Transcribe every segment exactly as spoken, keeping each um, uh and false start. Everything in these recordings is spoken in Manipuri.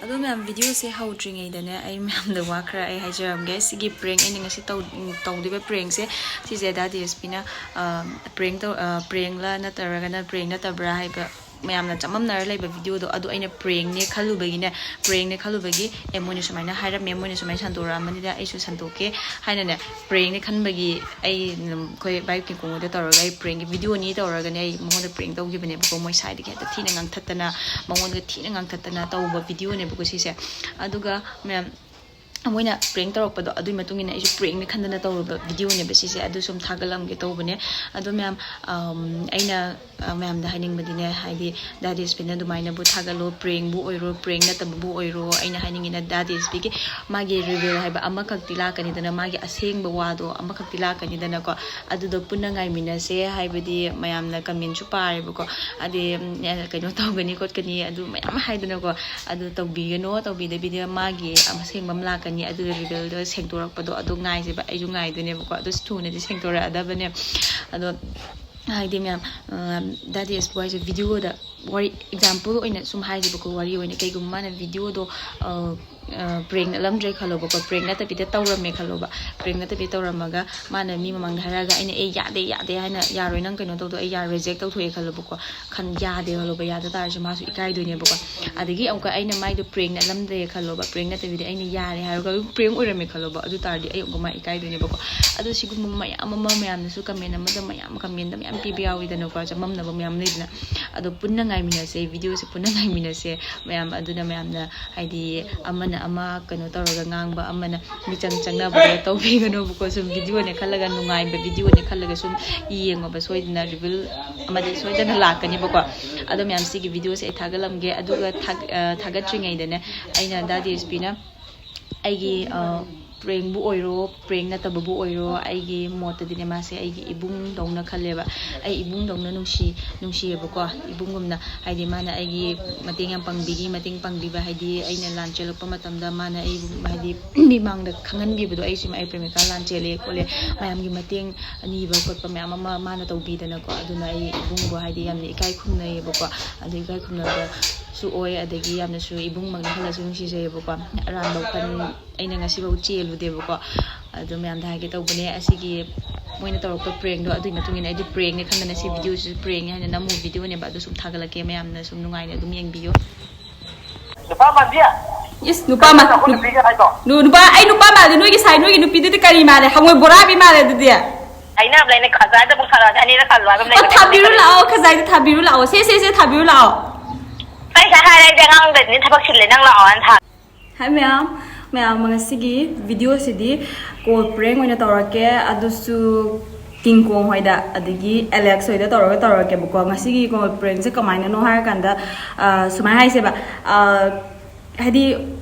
ꯑꯗꯣ ꯃꯌꯥꯝ, ꯚꯤꯗꯤꯑꯣꯁꯦ ꯍꯧꯗ꯭ꯔꯤꯉꯩꯗꯅꯦ, ꯑꯩ ꯃꯌꯥꯝꯗ ꯋꯥ ꯈꯔ ꯑꯩ ꯍꯥꯏꯖꯔꯝꯒꯦ꯫ ꯁꯤꯒꯤ ꯄ꯭ꯔꯦꯡ, ꯑꯩꯅ ꯉꯁꯤ ꯇꯧ-, ꯇꯧꯗꯣꯏꯕ ꯄ꯭ꯔꯦꯡꯁꯦ, ꯁꯤꯁꯦ ꯗꯥ ꯗꯤ ꯑꯦꯁ ꯄꯤꯅ, ꯑ, ꯄ꯭ꯔꯦꯡ ꯇꯧ-, ꯑ, ꯄ꯭ꯔꯦꯡꯂ ꯅꯠꯇ꯭ꯔꯒꯅ ꯄ꯭ꯔꯦꯡ ꯅꯠꯇꯕ꯭ꯔꯥ ꯍꯥꯏꯕ ꯃꯌꯥꯝꯅ ꯆꯃꯝꯅꯔ ꯂꯩꯕ ꯚꯤꯗꯤꯑꯣꯗꯣ, ꯑꯗꯨ ꯑꯩꯅ ꯄ꯭ꯔꯦꯡꯅꯦ ꯈꯜꯂꯨꯕꯒꯤꯅꯦ, ꯄ꯭ꯔꯦꯡꯅꯦ ꯈꯜꯂꯨꯕꯒꯤ, ꯑꯦ, ꯃꯣꯏꯅ ꯁꯨꯃꯥꯏꯅ ꯍꯥꯏꯔꯝꯃꯦ, ꯃꯣꯏꯅ ꯁꯨꯃꯥꯏꯅ ꯁꯟꯗꯣꯔꯛꯑꯝꯕꯅꯤꯗ, ꯑꯩꯁꯨ ꯁꯟꯗꯣꯛꯀꯦ ꯍꯥꯏꯅꯅꯦ, ꯄ꯭ꯔꯦꯡꯅꯦ ꯈꯟꯕꯒꯤ ꯑꯩ, ꯎꯝ, ꯑꯩꯈꯣꯏ ꯚꯥꯏ ꯀꯤꯡꯀꯣꯡꯗ ꯇꯧꯔꯒ ꯑꯩ ꯄ꯭ꯔꯦꯡꯒꯤ ꯚꯤꯗꯤꯑꯣꯅꯤ ꯇꯧꯔꯒꯅꯦ, ꯑꯩ ꯃꯉꯣꯟꯗ ꯄ꯭ꯔꯦꯡ ꯇꯧꯈꯤꯕꯅꯦꯕꯀꯣ꯫ ꯃꯣꯏ ꯁꯥꯏꯗꯒꯤ ꯍꯦꯛꯇ ꯊꯤꯅ ꯉꯥꯡꯊꯠꯇꯅ, ꯃꯉꯣꯟꯗ ꯊꯤꯅ ꯉꯥꯡꯊꯠꯇꯅ ꯇꯧꯕ ꯚꯤꯗꯤꯑꯣꯅꯦꯕꯀꯣ ꯁꯤꯁꯦ꯫ ꯑꯗꯨꯒ ꯃꯌꯥꯝ, ꯃꯣꯏꯅ ꯄ꯭ꯔꯦꯡ ꯇꯧꯔꯛꯄꯗꯣ, ꯑꯗꯨꯒꯤ ꯃꯇꯨꯡ ꯏꯟꯅ ꯑꯩꯁꯨ ꯄ꯭ꯔꯦꯡꯅꯤ ꯈꯟꯗꯅ ꯇꯧꯔꯨꯕ ꯚꯤꯗꯤꯑꯣꯅꯦꯕ ꯁꯤꯁꯦ꯫ ꯑꯗꯨ ꯁꯨꯝ ꯊꯥꯒꯠꯂꯝꯒꯦ ꯇꯧꯕꯅꯦ꯫ ꯑꯗꯣ ꯃꯌꯥꯝ, ꯑꯝ, ꯑꯩꯅ, ꯑ, ꯃꯌꯥꯝꯗ ꯍꯥꯏꯅꯤꯡꯕꯗꯤꯅꯦ, ꯍꯥꯏꯗꯤ ꯗꯥ ꯗꯤ ꯑꯦꯁ ꯄꯤꯅ ꯑꯗꯨꯃꯥꯏꯅꯕꯨ ꯊꯥꯒꯠꯂꯣ, ꯄ꯭ꯔꯦꯡꯕꯨ ꯑꯣꯏꯔꯣ, ꯄ꯭ꯔꯦꯡ ꯅꯠꯇꯕꯕꯨ ꯑꯣꯏꯔꯣ, ꯑꯩꯅ ꯍꯥꯏꯅꯤꯡꯉꯤꯅ ꯗꯥ ꯗꯤ ꯑꯦꯁ ꯄꯤꯒꯤ ꯃꯥꯒꯤ ꯔꯤꯚꯤꯜ ꯍꯥꯏꯕ ꯑꯃꯈꯛꯇꯤ ꯂꯥꯛꯀꯅꯤꯗꯅ, ꯃꯥꯒꯤ ꯑꯁꯦꯡꯕ ꯋꯥꯗꯣ ꯑꯃꯈꯛꯇꯤ ꯂꯥꯛꯀꯅꯤꯗꯅꯀꯣ꯫ ꯑꯗꯨꯗꯣ ꯄꯨꯟꯅ ꯉꯥꯏꯃꯤꯟꯅꯁꯦ, ꯍꯥꯏꯕꯗꯤ ꯃꯌꯥꯝꯅ ꯀꯃꯦꯟꯁꯨ ꯄꯥꯔꯦꯕꯀꯣ, ꯑꯗꯤ, ꯎꯝ, ꯀꯩꯅꯣ ꯇꯧꯒꯅꯤ ꯈꯣꯠꯀꯅꯤ ꯑꯗꯨ ꯃꯌꯥꯝ ꯍꯥꯏꯗꯅꯀꯣ꯫ ꯑꯗꯨ ꯇꯧꯕꯤꯒꯅꯣ, ꯇꯧꯕꯤꯗꯕꯤꯗ ꯃꯥꯒꯤ ꯑꯁꯦꯡꯕ ꯑꯃ ꯂꯥꯛꯀꯅꯤ, ꯑꯗꯨꯗ ꯔꯤꯚꯤꯜꯗꯣ ꯁꯦꯡꯗꯣꯔꯛꯄꯗꯣ ꯑꯗꯨ ꯉꯥꯏꯁꯦꯕ꯫ ꯑꯩꯁꯨ ꯉꯥꯏꯗꯣꯏꯅꯦꯕꯀꯣ, ꯑꯗꯨ ꯊꯨꯅꯗꯤ ꯁꯦꯡꯗꯣꯔꯛꯑꯗꯕꯅꯦ꯫ ꯑꯗꯣ ꯍꯥꯏꯗꯤ ꯃꯌꯥꯝ, ꯑ, ꯗꯥ ꯗꯤ ꯑꯦꯁ ꯄꯤ ꯍꯥꯏꯁꯦ ꯚꯤꯗꯤꯑꯣꯗ ꯋꯥꯔꯤ, ꯑꯦꯛꯖꯥꯝꯄꯜ ꯑꯣꯏꯅ ꯁꯨꯝ ꯍꯥꯏꯁꯦꯕꯀꯣ, ꯋꯥꯔꯤ ꯑꯣꯏꯅ ꯀꯩꯒꯨꯝꯕ ꯃꯥꯅ ꯚꯤꯗꯤꯑꯣꯗꯣ, ꯑ, ꯑ, ꯄ꯭ꯔꯦꯡ ꯅꯠꯂꯝꯗ꯭ꯔꯦ ꯈꯜꯂꯣꯕꯀꯣ, ꯄ꯭ꯔꯦꯡ ꯅꯠꯇꯕꯤꯗ ꯇꯧꯔꯝꯃꯦ ꯈꯜꯂꯣꯕ, ꯄ꯭ꯔꯦꯡ ꯅꯠꯇꯕꯤꯗ ꯇꯧꯔꯝꯃꯒ ꯃꯥꯅ ꯃꯤ ꯃꯃꯥꯡꯗ ꯍꯥꯏꯔꯛꯑꯒ ꯑꯩꯅ, "ꯑꯦ, ꯌꯥꯗꯦ, ꯌꯥꯗꯦ" ꯍꯥꯏꯅ, "ꯌꯥꯔꯣꯏ, ꯅꯪ ꯀꯩꯅꯣ ꯇꯧꯗꯣ, ꯑꯩ ꯌꯥꯔꯣꯏ, ꯔꯤꯖꯦꯛ ꯇꯧꯊꯣꯛꯑꯦ" ꯈꯜꯂꯣꯕꯀꯣ, ꯈꯟ-, ꯌꯥꯗꯦ ꯈꯜꯂꯣꯕ, ꯌꯥꯗ ꯇꯥꯔꯁꯨ ꯃꯥꯁꯨ ꯏꯀꯥꯏꯗꯣꯏꯅꯦꯕꯀꯣ꯫ ꯑꯗꯒꯤ ꯑꯃꯨꯛꯀ ꯑꯩꯅ ꯃꯥꯏꯗꯣ ꯄ꯭ꯔꯦꯡ ꯅꯠꯂꯝꯗ꯭ꯔꯦ ꯈꯜꯂꯣꯕ, ꯄ꯭ꯔꯦꯡ ꯅꯠꯇꯕꯤꯗ ꯑꯩꯅ ꯌꯥꯔꯦ ꯍꯥꯏꯔꯒ ꯑꯗꯨꯝ ꯄ꯭ꯔꯦꯡ ꯑꯣꯏꯔꯝꯃꯦ ꯈꯜꯂꯣꯕ, ꯑꯗꯨ ꯇꯥꯔꯗꯤ ꯑꯩ ꯑꯃꯨꯛꯀ ꯃꯥ ꯏꯀꯥꯏꯗꯣꯏꯅꯦꯕꯀꯣ꯫ ꯑꯗꯣ ꯁꯤꯒꯨꯝꯕ ꯃꯌꯥꯝ ꯑꯃ ꯃꯌꯥꯝꯅꯁꯨ ꯀꯃꯦꯟ ꯑꯃꯗ ꯃꯌꯥꯝ ꯀꯃꯦꯟꯗ ꯃꯌꯥꯝ ꯄꯤꯕ ꯌꯥꯎꯋꯤꯗꯅꯀꯣ, ꯆꯃꯝꯅꯕ ꯃꯌꯥꯝ ꯂꯩꯗꯅ꯫ ꯑꯗꯣ ꯄꯨꯟꯅ ꯉꯥꯏꯃꯤꯟꯅꯁꯦ, ꯚꯤꯗꯤꯑꯣꯁꯦ ꯄꯨꯟꯅ ꯉꯥꯏꯃꯤꯟꯅꯁꯦ ꯃꯌꯥꯝ꯫ ꯑꯗꯨꯅ ꯃꯌꯥꯝꯅ ꯍꯥꯏꯗꯤ ꯑꯃꯅ ꯑꯃ ꯀꯩꯅꯣ ꯇꯧꯔꯒ ꯉꯥꯡꯕ, ꯑꯃꯅ ꯃꯤꯆꯪ ꯆꯪꯅꯕꯗꯣ ꯇꯧꯕꯤꯒꯅꯣꯕꯀꯣ꯫ ꯁꯨꯝ ꯚꯤꯗꯤꯑꯣꯅꯦ ꯈꯜꯂꯒ, ꯅꯨꯡꯉꯥꯏꯕ ꯚꯤꯗꯤꯑꯣꯅꯦ ꯈꯜꯂꯒ ꯁꯨꯝ ꯌꯦꯡꯉꯣꯕ, ꯁꯣꯏꯗꯅ ꯔꯤꯚꯤꯜ ꯑꯃꯗꯤ ꯁꯣꯏꯗꯅ ꯂꯥꯛꯀꯅꯤꯕꯀꯣ꯫ ꯑꯗꯣ ꯃꯌꯥꯝ, ꯁꯤꯒꯤ ꯚꯤꯗꯤꯑꯣꯁꯦ ꯑꯩ ꯊꯥꯒꯠꯂꯝꯒꯦ, ꯑꯗꯨꯒ ꯊꯥꯒ-, ꯑ, ꯊꯥꯒꯠꯇ꯭ꯔꯤꯉꯩꯗꯅꯦ, ꯑꯩꯅ ꯗꯥ ꯗꯤ ꯑꯦꯁ ꯄꯤꯅ ꯑꯩꯒꯤ, ꯑ, ꯄ꯭ꯔꯦꯡꯕꯨ ꯑꯣꯏꯔꯣ, ꯄ꯭ꯔꯦꯡ ꯅꯠꯇꯕꯕꯨ ꯑꯣꯏꯔꯣ, ꯑꯩꯒꯤ ꯃꯣꯠꯇꯗꯤꯅꯦ, ꯃꯥꯁꯦ ꯑꯩꯒꯤ ꯏꯕꯨꯡꯗꯧꯅ ꯈꯜꯂꯦꯕ꯫ ꯑꯩ ꯏꯕꯨꯡꯗꯧꯅ ꯅꯨꯡꯁꯤ-, ꯅꯨꯡꯁꯤꯌꯦꯕꯀꯣ, ꯏꯕꯨꯡꯒꯨꯝꯅ꯫ ꯍꯥꯏꯗꯤ ꯃꯥꯅ ꯑꯩꯒꯤ ꯃꯇꯦꯡ ꯌꯥꯝ ꯄꯥꯡꯕꯤꯈꯤ, ꯃꯇꯦꯡ ꯄꯥꯡꯕꯤꯕ ꯍꯥꯏꯗꯤ ꯑꯩꯅ ꯂꯥꯟ ꯆꯦꯜꯂꯛꯄ ꯃꯇꯝꯗ ꯃꯥꯅ ꯑꯩꯕꯨ ꯍꯥꯏꯗꯤ ꯃꯤꯃꯥꯡꯗ ꯈꯪꯍꯟꯕꯤꯕꯗꯣ, ꯑꯩ ꯁꯨꯝ, ꯑꯩ ꯄ꯭ꯔꯦꯃꯤꯀꯥ ꯂꯥꯟ ꯆꯦꯜꯂꯦ ꯈꯣꯠꯂꯦ, ꯃꯌꯥꯝꯒꯤ ꯃꯇꯦꯡ ꯅꯤꯕ ꯈꯣꯠꯄ ꯃꯌꯥꯝ ꯑꯃ ꯃꯥꯅ ꯇꯧꯕꯤꯗꯅꯀꯣ꯫ ꯑꯗꯨꯅ ꯑꯩ ꯏꯕꯨꯡꯕꯨ ꯍꯥꯏꯗꯤ ꯌꯥꯝꯅ ꯏꯀꯥꯏ ꯈꯨꯝꯅꯩꯌꯦꯕꯀꯣ꯫ ꯑꯗꯨ ꯏꯀꯥꯏ ꯈꯨꯝꯅꯕ ꯑꯣꯏ, ꯑꯗꯒꯤ ꯌꯥꯝꯅꯁꯨ ꯏꯕꯨꯡꯃꯛꯅꯤ ꯈꯜꯂꯁꯨ ꯅꯨꯡꯁꯤꯖꯩꯌꯦꯕꯀꯣ꯫ ꯑꯔꯥꯟꯕ ꯋꯥꯈꯜ ꯑꯩꯅ ꯉꯁꯤꯐꯥꯎ ꯆꯦꯜꯂꯨꯗꯦꯕꯀꯣ꯫ ꯑꯗꯣ ꯃꯌꯥꯝꯗ ꯍꯥꯏꯒꯦ ꯇꯧꯕꯅꯦ, ꯑꯁꯤꯒꯤ ꯃꯣꯏꯅ ꯇꯧꯔꯛꯄ ꯄ꯭ꯔꯦꯡꯗꯣ, ꯑꯗꯨꯒꯤ ꯃꯇꯨꯡ ꯏꯟꯅ ꯑꯩꯗꯤ ꯄ꯭ꯔꯦꯡꯅꯦ ꯈꯟꯗꯅ ꯁꯤ ꯚꯤꯗꯤꯑꯣꯁꯤꯁꯨ ꯄ꯭ꯔꯦꯡꯅꯦ ꯍꯥꯏꯅ ꯅꯝꯃꯨ ꯚꯤꯗꯤꯑꯣꯅꯦꯕ꯫ ꯑꯗꯣ ꯁꯨꯝ ꯊꯥꯒꯠꯂꯛꯀꯦ, ꯃꯌꯥꯝꯅ ꯁꯨꯝ ꯅꯨꯡꯉꯥꯏꯅ ꯑꯗꯨꯝ ꯌꯦꯡꯕꯤꯌꯨ꯫ ꯅꯨꯄꯥ ꯃꯥꯟꯕꯤ? ꯏꯁ, ꯅꯨꯄꯥ ꯃꯥ-, ꯑꯩꯈꯣꯏ ꯅꯨ-, ꯅꯨꯄꯤꯒ ꯍꯥꯏꯗꯣ? ꯅꯨ-, ꯅꯨꯄꯥ, ꯑꯩ ꯅꯨꯄꯥ ꯃꯥꯜꯂꯦ? ꯅꯣꯏꯒꯤ ꯁꯥꯏ, ꯅꯣꯏꯒꯤ ꯅꯨꯄꯤꯗꯨꯗꯤ ꯀꯔꯤ ꯃꯥꯜꯂꯦ? ꯍꯪꯉꯣꯏ ꯕꯣꯔꯥꯕꯤ ꯃꯥꯜꯂꯦ ꯑꯗꯨꯗꯤ꯫ ꯍꯥꯏꯅꯕ ꯂꯩꯅ ꯈꯖꯥꯏꯗ ꯑꯃꯨꯛ ꯁꯥꯔꯛꯑꯗꯤ ꯑꯅꯤꯔꯛ ꯍꯜꯂꯣ ꯍꯥꯏꯕ ꯑꯃ ꯑꯣ, ꯂꯩꯕꯅꯦ꯫ ꯊꯥꯕꯤꯔꯨ ꯂꯥꯛꯑꯣ, ꯈꯖꯥꯏꯗ ꯊꯥꯕꯤꯔꯨ ꯂꯥꯛꯑꯣ꯫ ꯁꯦ, ꯁꯦ, ꯁꯦ, ꯊꯥꯕꯤꯔꯨ ꯂꯥꯛꯑꯣ꯫ ꯑꯩ ꯉꯁꯥꯏ ꯍꯥꯏꯔꯦ, ꯑꯩꯗꯤ ꯑꯉꯥꯡꯗꯅꯤ, ꯊꯕꯛ ꯆꯤꯜꯂꯦ, ꯅꯪ ꯂꯥꯛꯑꯣ ꯍꯥꯏꯅ ꯊꯥ-꯫ ꯍꯥꯏ ꯃꯌꯥꯝ, ꯃꯌꯥꯝ ꯉꯁꯤꯒꯤ ꯚꯤꯗꯤꯑꯣꯁꯤꯗꯤ ꯀꯣꯜ ꯄ꯭ꯔꯦꯡ ꯑꯣꯏꯅ ꯇꯧꯔꯛꯀꯦ, ꯑꯗꯨꯁꯨ ꯀꯤꯡꯀꯣꯡ ꯍꯣꯏꯗ, ꯑꯗꯒꯤ ꯑꯦꯂꯦꯛꯁ ꯍꯣꯏꯗ ꯇꯧꯔꯒ ꯇꯧꯔꯛꯀꯦꯕꯀꯣ꯫ ꯉꯁꯤꯒꯤ ꯀꯣꯜ ꯄ꯭ꯔꯦꯡꯁꯦ ꯀꯃꯥꯏꯅꯅꯣ ꯍꯥꯏꯔꯀꯥꯟꯗ, ꯑ, ꯁꯨꯃꯥꯏꯅ ꯍꯥꯏꯁꯦꯕ, ꯑ, ꯍꯥꯏꯗꯤ,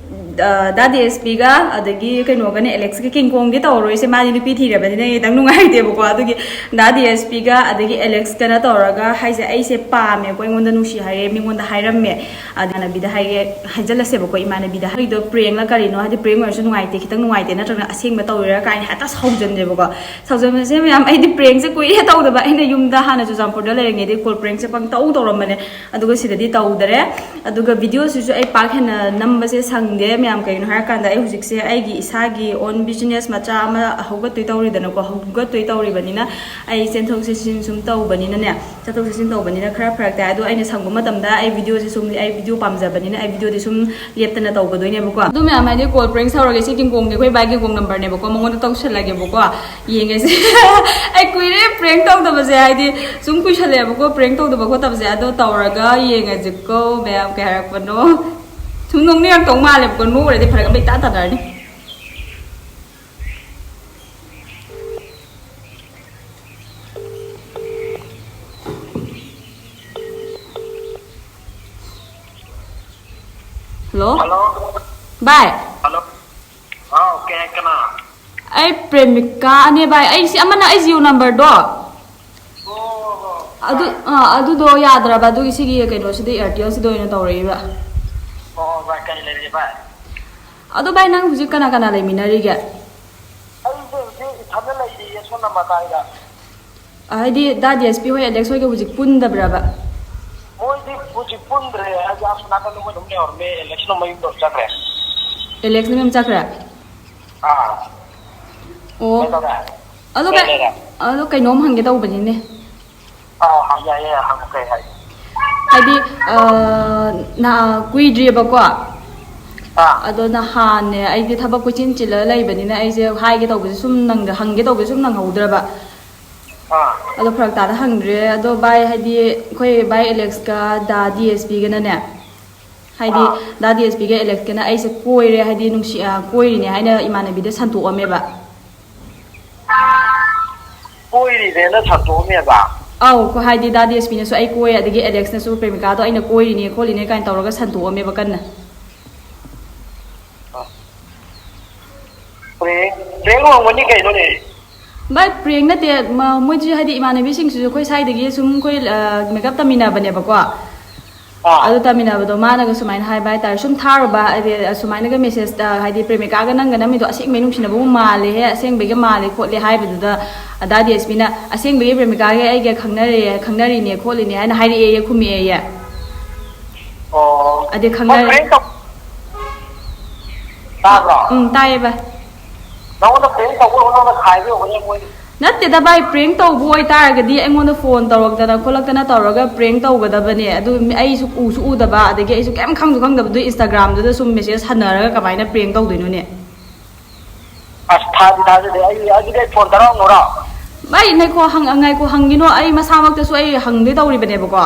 ꯑ, ꯗꯥ ꯗꯤ ꯑꯦꯁ ꯄꯤꯒ ꯑꯗꯒꯤ ꯀꯩꯅꯣꯒꯅꯦ, ꯑꯦꯂꯦꯛꯁꯀ ꯀꯤꯡꯀꯣꯡꯗꯤ ꯇꯧꯔꯔꯣꯏꯁꯦ, ꯃꯥꯗꯤ ꯅꯨꯄꯤ ꯊꯤꯔꯕꯅꯤꯅ ꯈꯤꯇꯪ ꯅꯨꯡꯉꯥꯏꯇꯦꯕꯀꯣ꯫ ꯑꯗꯨꯒꯤ ꯗꯥ ꯗꯤ ꯑꯦꯁ ꯄꯤꯒ ꯑꯗꯒꯤ ꯑꯦꯂꯦꯛꯁꯀꯅ ꯇꯧꯔꯒ ꯍꯥꯏꯁꯦ, ꯑꯩꯁꯦ ꯄꯥꯝꯃꯦꯀꯣ, ꯑꯩꯉꯣꯟꯗ ꯅꯨꯡꯁꯤ ꯍꯥꯏꯔꯦ, ꯃꯤꯉꯣꯟꯗ ꯍꯥꯏꯔꯝꯃꯦ꯫ ꯑꯗ ꯏꯃꯥꯟꯅꯕꯤꯗ ꯍꯥꯏꯒꯦ, ꯍꯥꯏꯖꯜꯂꯁꯦꯕꯀꯣ, ꯏꯃꯥꯟꯅꯕꯤꯗ꯫ ꯍꯥꯏꯗꯣ ꯄ꯭ꯔꯦꯡꯂ ꯀꯔꯤꯅꯣ, ꯍꯥꯏꯗꯤ ꯄ꯭ꯔꯦꯡ ꯑꯣꯏꯔꯁꯨ ꯅꯨꯡꯉꯥꯏꯇꯦ, ꯈꯤꯇꯪ ꯅꯨꯡꯉꯥꯏꯇꯦ, ꯅꯠꯇ꯭ꯔꯒꯅ ꯑꯁꯦꯡꯕ ꯇꯧꯔꯤꯔꯥ ꯀꯥꯏꯅ ꯍꯦꯛꯇ ꯁꯥꯎꯖꯟꯗꯦꯕꯀꯣ꯫ ꯁꯥꯎꯖꯟꯕꯁꯦ ꯃꯌꯥꯝ, ꯑꯩꯗꯤ ꯄ꯭ꯔꯦꯡꯁꯦ ꯀꯨꯏꯔꯦ ꯇꯧꯗꯕ꯫ ꯑꯩꯅ ꯌꯨꯝꯗ ꯍꯥꯟꯅ ꯆꯨꯔꯆꯥꯟꯄꯨꯔꯗ ꯂꯩꯔꯤꯉꯩꯗꯤ ꯀꯣꯜ ꯄ꯭ꯔꯦꯡꯁꯦ ꯄꯪꯇꯧ ꯇꯧꯔꯝꯕꯅꯦ, ꯑꯗꯨꯒ ꯁꯤꯗꯗꯤ ꯇꯧꯗꯔꯦ꯫ ꯑꯗꯨꯒ ꯚꯤꯗꯤꯑꯣꯁꯤꯁꯨ ꯑꯩ ꯄꯥꯛ ꯍꯦꯟꯅ ꯅꯝꯕꯁꯦ ꯁꯪꯗꯦ ꯃꯌꯥꯝ꯫ ꯀꯩꯒꯤꯅꯣ ꯍꯥꯏꯔꯀꯥꯟꯗ ꯑꯩ ꯍꯧꯖꯤꯛꯁꯦ ꯑꯩꯒꯤ ꯏꯁꯥꯒꯤ own business ꯃꯆꯥ ꯑꯃ ꯍꯧꯒꯠꯇꯣꯏ ꯇꯧꯔꯤꯗꯅꯀꯣ, ꯍꯧꯒꯠꯇꯣꯏ ꯇꯧꯔꯤꯕꯅꯤꯅ ꯑꯩ ꯆꯦꯟꯊꯣꯛ ꯆꯦꯟꯁꯤꯟ ꯁꯨꯝ ꯇꯧꯕꯅꯤꯅꯅꯦ, ꯆꯠꯊꯣꯛ ꯆꯠꯁꯤꯟ ꯇꯧꯕꯅꯤꯅ ꯈꯔ ꯐꯔꯛ ꯇꯥꯏ꯫ ꯑꯗꯣ ꯑꯩꯅ ꯁꯪꯕ ꯃꯇꯝꯗ ꯑꯩ ꯚꯤꯗꯤꯑꯣꯁꯦ ꯁꯨꯝ, ꯑꯩ ꯚꯤꯗꯤꯑꯣ ꯄꯥꯝꯖꯕꯅꯤꯅ ꯑꯩ ꯚꯤꯗꯤꯑꯣꯗꯤ ꯁꯨꯝ ꯂꯦꯞꯇꯅ ꯇꯧꯒꯗꯣꯏꯅꯦꯕꯀꯣ꯫ ꯑꯗꯨ ꯃꯌꯥꯝ ꯍꯥꯏꯗꯤ ꯀꯣꯜ ꯄ꯭ꯔꯦꯡ ꯁꯥꯎꯔꯒꯦ, ꯁꯤ ꯀꯤꯡꯀꯣꯡꯅꯦ, ꯑꯩꯈꯣꯏ ꯕꯥꯏ ꯀꯤꯡꯀꯣꯡ ꯅꯝꯕꯔꯅꯦꯕꯀꯣ, ꯃꯉꯣꯟꯗ ꯇꯧꯁꯜꯂꯒꯦꯕꯀꯣ, ꯌꯦꯡꯉꯁꯦ꯫ ꯑꯩ ꯀꯨꯏꯔꯦ ꯄ꯭ꯔꯦꯡ ꯇꯧꯗꯕꯁꯦ, ꯍꯥꯏꯗꯤ ꯁꯨꯝ ꯀꯨꯏꯁꯜꯂꯛꯑꯦꯕꯀꯣ ꯄ꯭ꯔꯦꯡ ꯇꯧꯗꯕ ꯈꯣꯠꯇꯕꯁꯦ꯫ ꯑꯗꯣ ꯇꯧꯔꯒ ꯌꯦꯡꯉꯁꯤꯀꯣ ꯃꯌꯥꯝ ꯀꯩ ꯍꯥꯏꯔꯛꯄꯅꯣ꯫ ꯁꯨꯝ ꯅꯣꯛꯅꯤꯡꯉꯛꯇꯧ ꯃꯥꯜꯂꯦꯕꯀꯣ, ꯅꯣꯛꯎꯔꯗꯤ ꯐꯔꯛ ꯑꯃ ꯏꯇꯥ ꯇꯥꯅꯔꯅꯤ꯫ ꯍꯜꯂꯣ꯫ ꯍꯜꯂꯣ꯫ ꯚꯥꯏ꯫ ꯍꯜꯂꯣ꯫ ꯍꯥꯎ, ꯀꯦ-, ꯀꯅꯥ? ꯑꯩ ꯄ꯭ꯔꯦꯃꯤꯀꯥꯅꯦ ꯚꯥꯏ꯫ ꯑꯩ ꯁꯤ ꯑꯃꯅ ꯑꯩ ꯖꯤꯑꯣ ꯅꯝꯕꯔꯗꯣ꯫ ꯑꯣ, ꯑꯣ, ꯑꯣ, ꯑꯗꯨ, ꯚꯥꯏ꯫ ꯑꯥ, ꯑꯗꯨꯗꯣ ꯌꯥꯗ꯭ꯔꯕ, ꯑꯗꯨꯒꯤ ꯁꯤꯒꯤ ꯀꯩꯅꯣꯁꯤꯗ, ꯑꯦꯌꯥꯔꯇꯦꯜꯁꯤꯗ ꯑꯣꯏꯅ ꯇꯧꯔꯛꯏꯕ꯫ ꯑꯣ, ꯚꯥꯏ, ꯀꯔꯤ ꯂꯩꯔꯒꯦ, ꯚꯥꯏ? ꯑꯗꯣ ꯚꯥꯏ, ꯅꯪ ꯍꯧꯖꯤꯛ ꯀꯅꯥ ꯀꯅꯥ ꯂꯩꯃꯤꯟꯅꯔꯤꯒꯦ? ꯑꯩꯁꯦ ꯍꯧꯖꯤꯛ ꯏꯊꯟꯗ ꯂꯩꯔꯤꯌꯦ, ꯁꯣꯝ ꯅꯥꯀꯟꯗ꯫ ꯍꯥꯏꯗꯤ ꯗꯥ ꯗꯤ ꯑꯦꯁ ꯄꯤ ꯍꯣꯏ, ꯑꯦꯂꯦꯛꯁ ꯍꯣꯏꯒ ꯍꯧꯖꯤꯛ ꯄꯨꯟꯗꯕ꯭ꯔꯕ? ꯃꯣꯏꯗꯤ ꯍꯧꯖꯤꯛ ꯄꯨꯟꯗ꯭ꯔꯦ꯫ ꯑꯩꯁꯨ ꯑꯁꯣꯝ ꯅꯥꯀꯟꯗ ꯃꯣꯏ ꯑꯗꯨꯝ ꯂꯩꯍꯧꯔꯝꯃꯦ꯫ ꯑꯦꯂꯦꯛꯁꯅ ꯃꯌꯨꯝꯗ ꯑꯗꯨꯝ ꯆꯠꯈ꯭ꯔꯦ꯫ ꯑꯦꯂꯦꯛꯁꯅ ꯃꯌꯨꯝ ꯆꯠꯈ꯭ꯔꯦ? ꯑꯥ꯫ ꯑꯣ꯫ ꯀꯩꯗꯧꯔꯦ? ꯑꯗꯣ ꯀꯩ ꯀꯩ, ꯂꯩꯔꯦ? ꯑꯗꯣ ꯀꯩꯅꯣꯝ ꯍꯪꯒꯦ ꯇꯧꯕꯅꯤꯅꯦ꯫ ꯑꯥ, ꯍꯪ-, ꯌꯥꯏꯌꯦ, ꯍꯪꯉꯣ, ꯀꯩ ꯍꯥꯏ? ꯍꯥꯏꯗꯤ, ꯑ, ꯅꯍꯥ-, ꯀꯨꯏꯗ꯭ꯔꯤꯑꯕꯀꯣ꯫ ꯑꯥ꯫ ꯑꯗꯣ ꯅꯍꯥꯟꯅꯦ, ꯑꯩꯗꯤ ꯊꯕꯛ ꯀꯣꯏꯆꯤꯟ ꯆꯤꯜꯂꯒ ꯂꯩꯕꯅꯤꯅ, ꯑꯩꯁꯦ ꯍꯥꯏꯒꯦ ꯇꯧꯕꯁꯦ ꯁꯨꯝ ꯅꯪꯗ ꯍꯪꯒꯦ ꯇꯧꯕꯁꯦ ꯁꯨꯝ ꯅꯪꯍꯧꯗ꯭ꯔꯕ꯫ ꯑꯥ꯫ ꯑꯗꯣ ꯐꯔꯛ ꯇꯥꯗ ꯍꯪꯗ꯭ꯔꯦ꯫ ꯑꯗꯣ ꯚꯥꯏ, ꯍꯥꯏꯗꯤ ꯑꯩꯈꯣꯏ ꯚꯥꯏ ꯑꯦꯂꯦꯛꯁꯀ ꯗꯥ ꯗꯤ ꯑꯦꯁ ꯄꯤꯒꯅꯅꯦ, ꯍꯥꯏꯗꯤ ꯑꯥ꯫ ꯗꯥ ꯗꯤ ꯑꯦꯁ ꯄꯤꯒ ꯑꯦꯂꯦꯛꯁꯀꯅ ꯑꯩꯁꯦ ꯀꯣꯏꯔꯦ, ꯍꯥꯏꯗꯤ ꯅꯨꯡꯁꯤ-, ꯑ, ꯀꯣꯏꯔꯤꯅꯦ ꯍꯥꯏꯅ ꯏꯃꯥꯟꯅꯕꯤꯗ ꯁꯟꯇꯣꯛꯑꯝꯃꯦꯕ꯫ ꯀꯣꯏꯔꯤꯅꯦꯅ ꯁꯟꯇꯣꯛꯑꯝꯃꯦꯕ? ꯑꯧ, ꯀꯣ-, ꯍꯥꯏꯗꯤ ꯗꯥ ꯗꯤ ꯑꯦꯁ ꯄꯤꯅꯁꯨ ꯑꯩ ꯀꯣꯏ, ꯑꯗꯒꯤ ꯑꯦꯂꯦꯛꯁꯅꯁꯨ ꯄ꯭ꯔꯦꯃꯤꯀꯥꯗꯣ ꯑꯩꯅ ꯀꯣꯏꯔꯤꯅꯦ ꯈꯣꯠꯂꯤꯅꯦ ꯀꯥꯏꯅ ꯇꯧꯔꯒ ꯁꯟꯇꯣꯛꯑꯝꯃꯦꯕ ꯀꯟꯅ꯫ ꯑ꯫ ꯄ꯭ꯔꯦꯡ, ꯄ꯭ꯔꯦꯡ ꯑꯣꯏꯔꯝꯒꯅꯤ ꯀꯩꯅꯣꯅꯦ? ꯚꯥꯏ, ꯄ꯭ꯔꯦꯡ ꯅꯠꯇꯦ꯫ ꯃ-, ꯃꯣꯏꯁꯨ ꯍꯥꯏꯗꯤ ꯏꯃꯥꯟꯅꯕꯤꯁꯤꯡꯁꯤꯁꯨ ꯑꯩꯈꯣꯏ ꯁ꯭ꯋꯥꯏꯗꯒꯤ ꯁꯨꯝ ꯑꯩꯈꯣꯏ, ꯑ, ꯃꯦꯀꯞ ꯇꯝꯃꯤꯟꯅꯕꯅꯦꯕꯀꯣ꯫ ꯑꯥ꯫ ꯑꯗꯨ ꯇꯝꯃꯤꯟꯅꯕꯗꯣ ꯃꯥꯅꯒ ꯁꯨꯃꯥꯏꯅ ꯍꯥꯏꯕ ꯍꯥꯏꯇꯥꯔꯦ, ꯁꯨꯝ ꯊꯥꯔꯨꯕ, ꯍꯥꯏꯗꯤ, ꯑꯁꯨꯃꯥꯏꯅꯒ ꯃꯦꯁꯦꯖꯇ, ꯍꯥꯏꯗꯤ, "ꯄ꯭ꯔꯦꯃꯤꯀꯥꯒ ꯅꯪꯒ ꯅꯝꯃꯤꯗꯣ ꯑꯁꯦꯡꯕꯩ ꯅꯨꯡꯁꯤꯅꯕꯕꯨ ꯃꯥꯜꯂꯦꯍꯦ, ꯑꯁꯦꯡꯕꯩꯒ ꯃꯥꯜꯂꯦ ꯈꯣꯠꯂꯦ" ꯍꯥꯏꯕꯗꯨꯗ, ꯑꯗꯥ ꯗꯤ ꯑꯦꯁ ꯄꯤꯅ, "ꯑꯁꯦꯡꯕꯒꯤ ꯄ꯭ꯔꯦꯃꯤꯀꯥꯒ ꯑꯩꯒ ꯈꯪꯅꯔꯦ, ꯈꯪꯅꯔꯤꯅꯦ ꯈꯣꯠꯂꯤꯅꯦ" ꯍꯥꯏꯅ ꯍꯥꯏꯔꯛꯑꯦꯌꯦ, ꯈꯨꯝꯃꯛꯑꯦꯌꯦ꯫ ꯑꯣ꯫ ꯑꯗꯩ ꯃꯣꯏ ꯈꯪꯅꯔꯦ꯫ ꯄ꯭ꯔꯦꯡ ꯇꯧ-, ꯇꯥꯕ꯭ꯔꯣ? ꯎꯝ, ꯇꯥꯏꯌꯦ ꯚꯥꯏ꯫ ꯅꯉꯣꯟꯗ ꯄ꯭ꯔꯦꯡ ꯇꯧꯕ ꯑꯣꯏꯔꯝꯒꯅꯤ, ꯈꯥꯏꯕ ꯑꯣꯏꯔꯝꯒꯅꯤ ꯃꯣꯏ꯫ ꯅꯠꯇꯦꯗ ꯚꯥꯏ, ꯄ꯭ꯔꯦꯡ ꯇꯧꯕ ꯑꯣꯏꯇꯥꯔꯒꯗꯤ ꯑꯩꯉꯣꯟꯗ ꯐꯣꯟ ꯇꯧꯔꯛꯇꯅ ꯈꯣꯠꯂꯛꯇꯅ ꯇꯧꯔꯒ ꯄ꯭ꯔꯦꯡ ꯇꯧꯒꯗꯕꯅꯦ꯫ ꯑꯗꯨ ꯑꯩꯁꯨ ꯎꯁꯨ ꯎꯗꯕ, ꯑꯗꯒꯤ ꯑꯩꯁꯨ ꯀꯩꯝ ꯈꯪꯁꯨ ꯈꯪꯗꯕꯗꯨ Instagram-ꯗꯨꯗ ꯁꯨꯝ ꯃꯦꯁꯦꯖ ꯍꯟꯅꯔꯒ ꯀꯃꯥꯏꯅ ꯄ꯭ꯔꯦꯡ ꯇꯧꯗꯣꯏꯅꯣꯅꯦ? ꯑꯁ, ꯊꯥꯗꯤ ꯊꯥꯖꯗꯦ꯫ ꯑꯩ, ꯑꯗꯨꯗꯤ ꯑꯩ ꯐꯣꯟ ꯇꯧꯔꯛꯑꯝꯃꯨꯔꯣ? ꯚꯥꯏ, ꯉꯥꯏꯈꯣ, ꯍꯪ-, ꯉꯥꯏꯈꯣ, ꯍꯪꯒꯤꯅꯣ꯫ ꯑꯩ ꯃꯁꯥꯃꯛꯇꯁꯨ ꯑꯩ ꯍꯪꯗꯣꯏ ꯇꯧꯔꯤꯕꯅꯦꯕꯀꯣ꯫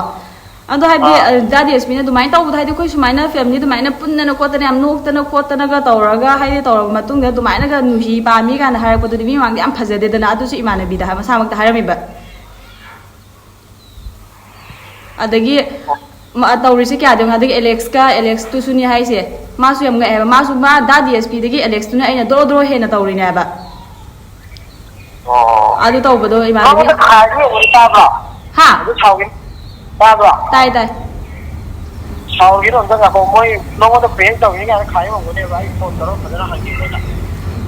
ꯑꯗꯣ ꯍꯥꯏꯗꯤ, ꯑꯥ꯫ ꯑ, ꯗꯥ ꯗꯤ ꯑꯦꯁ ꯄꯤꯅ ꯑꯗꯨꯃꯥꯏꯅ ꯇꯧꯕꯗꯣ, ꯍꯥꯏꯗꯤ ꯑꯩꯈꯣꯏ ꯁꯨꯃꯥꯏꯅ family ꯑꯗꯨꯃꯥꯏꯅ ꯄꯨꯟꯗꯅ ꯈꯣꯠꯇꯅ ꯌꯥꯝ ꯅꯣꯛꯇꯅ ꯈꯣꯠꯇꯅꯒ ꯇꯧꯔꯒ, ꯍꯥꯏꯗꯤ ꯇꯧꯔꯕ ꯃꯇꯨꯡꯗ ꯑꯗꯨꯃꯥꯏꯅꯒ ꯅꯨꯡꯁꯤ ꯄꯥꯝꯃꯤ ꯀꯥꯏꯅ ꯍꯥꯏꯔꯛꯄꯗꯨꯗꯤ ꯃꯤ ꯃꯃꯥꯡꯗ ꯌꯥꯝ ꯐꯖꯗꯦꯗꯅ, ꯑꯗꯨꯁꯨ ꯏꯃꯥꯟꯅꯕꯤꯗ ꯍꯥꯏ-, ꯃꯁꯥꯃꯛꯇ ꯍꯥꯏꯔꯝꯃꯤꯕ꯫ ꯑꯗꯒꯤ ꯃꯥ ꯇꯧꯔꯤꯁꯦ ꯀꯌꯥꯗꯤ ꯌꯦꯡꯉꯨ꯫ ꯑꯗꯒꯤ ꯑꯦꯂꯦꯛꯁꯀ, ꯑꯦꯂꯦꯛꯁꯇꯨꯁꯨꯅꯤ ꯍꯥꯏꯁꯦ, ꯃꯥꯁꯨ ꯌꯥꯝ ꯉꯛꯑꯦꯕ꯫ ꯃꯥꯁꯨ, ꯃꯥ ꯗꯥ ꯗꯤ ꯑꯦꯁ ꯄꯤꯗꯒꯤ ꯑꯦꯂꯦꯛꯁꯇꯨꯅ ꯑꯩꯅ ꯗ꯭ꯔꯣ ꯗ꯭ꯔꯣ ꯍꯦꯟꯅ ꯇꯧꯔꯤꯅꯦꯕ꯫ ꯑꯣ꯫ ꯑꯗꯨ ꯇꯧꯕꯗꯣ ꯏꯃꯥꯟꯅꯕꯤ ꯅꯉꯣꯟꯗ ꯈꯥꯏꯕ ꯑꯣꯏꯔꯝꯒꯅꯤ, ꯇꯥꯕ꯭ꯔꯣ? ꯍꯥ? ꯑꯗꯨ ꯁꯥꯎꯒꯤꯅꯨ, ꯇꯥꯕ꯭ꯔꯣ? ꯇꯥꯏ, ꯇꯥꯏ꯫ ꯁꯥꯎꯒꯤꯅꯣ, ꯑꯝꯇ ꯉꯥꯏꯈꯣ꯫ ꯃꯣꯏ ꯅꯉꯣꯟꯗ prank ꯇꯧꯅꯤ ꯀꯥꯏꯅ ꯈꯥꯏꯕ ꯑꯣꯏꯔꯝꯒꯅꯦꯕ꯫ ꯑꯩ ꯐꯣꯟ ꯇꯧꯔꯒ ꯐꯖꯅ ꯍꯪꯒꯦ ꯃꯣꯏꯗ꯫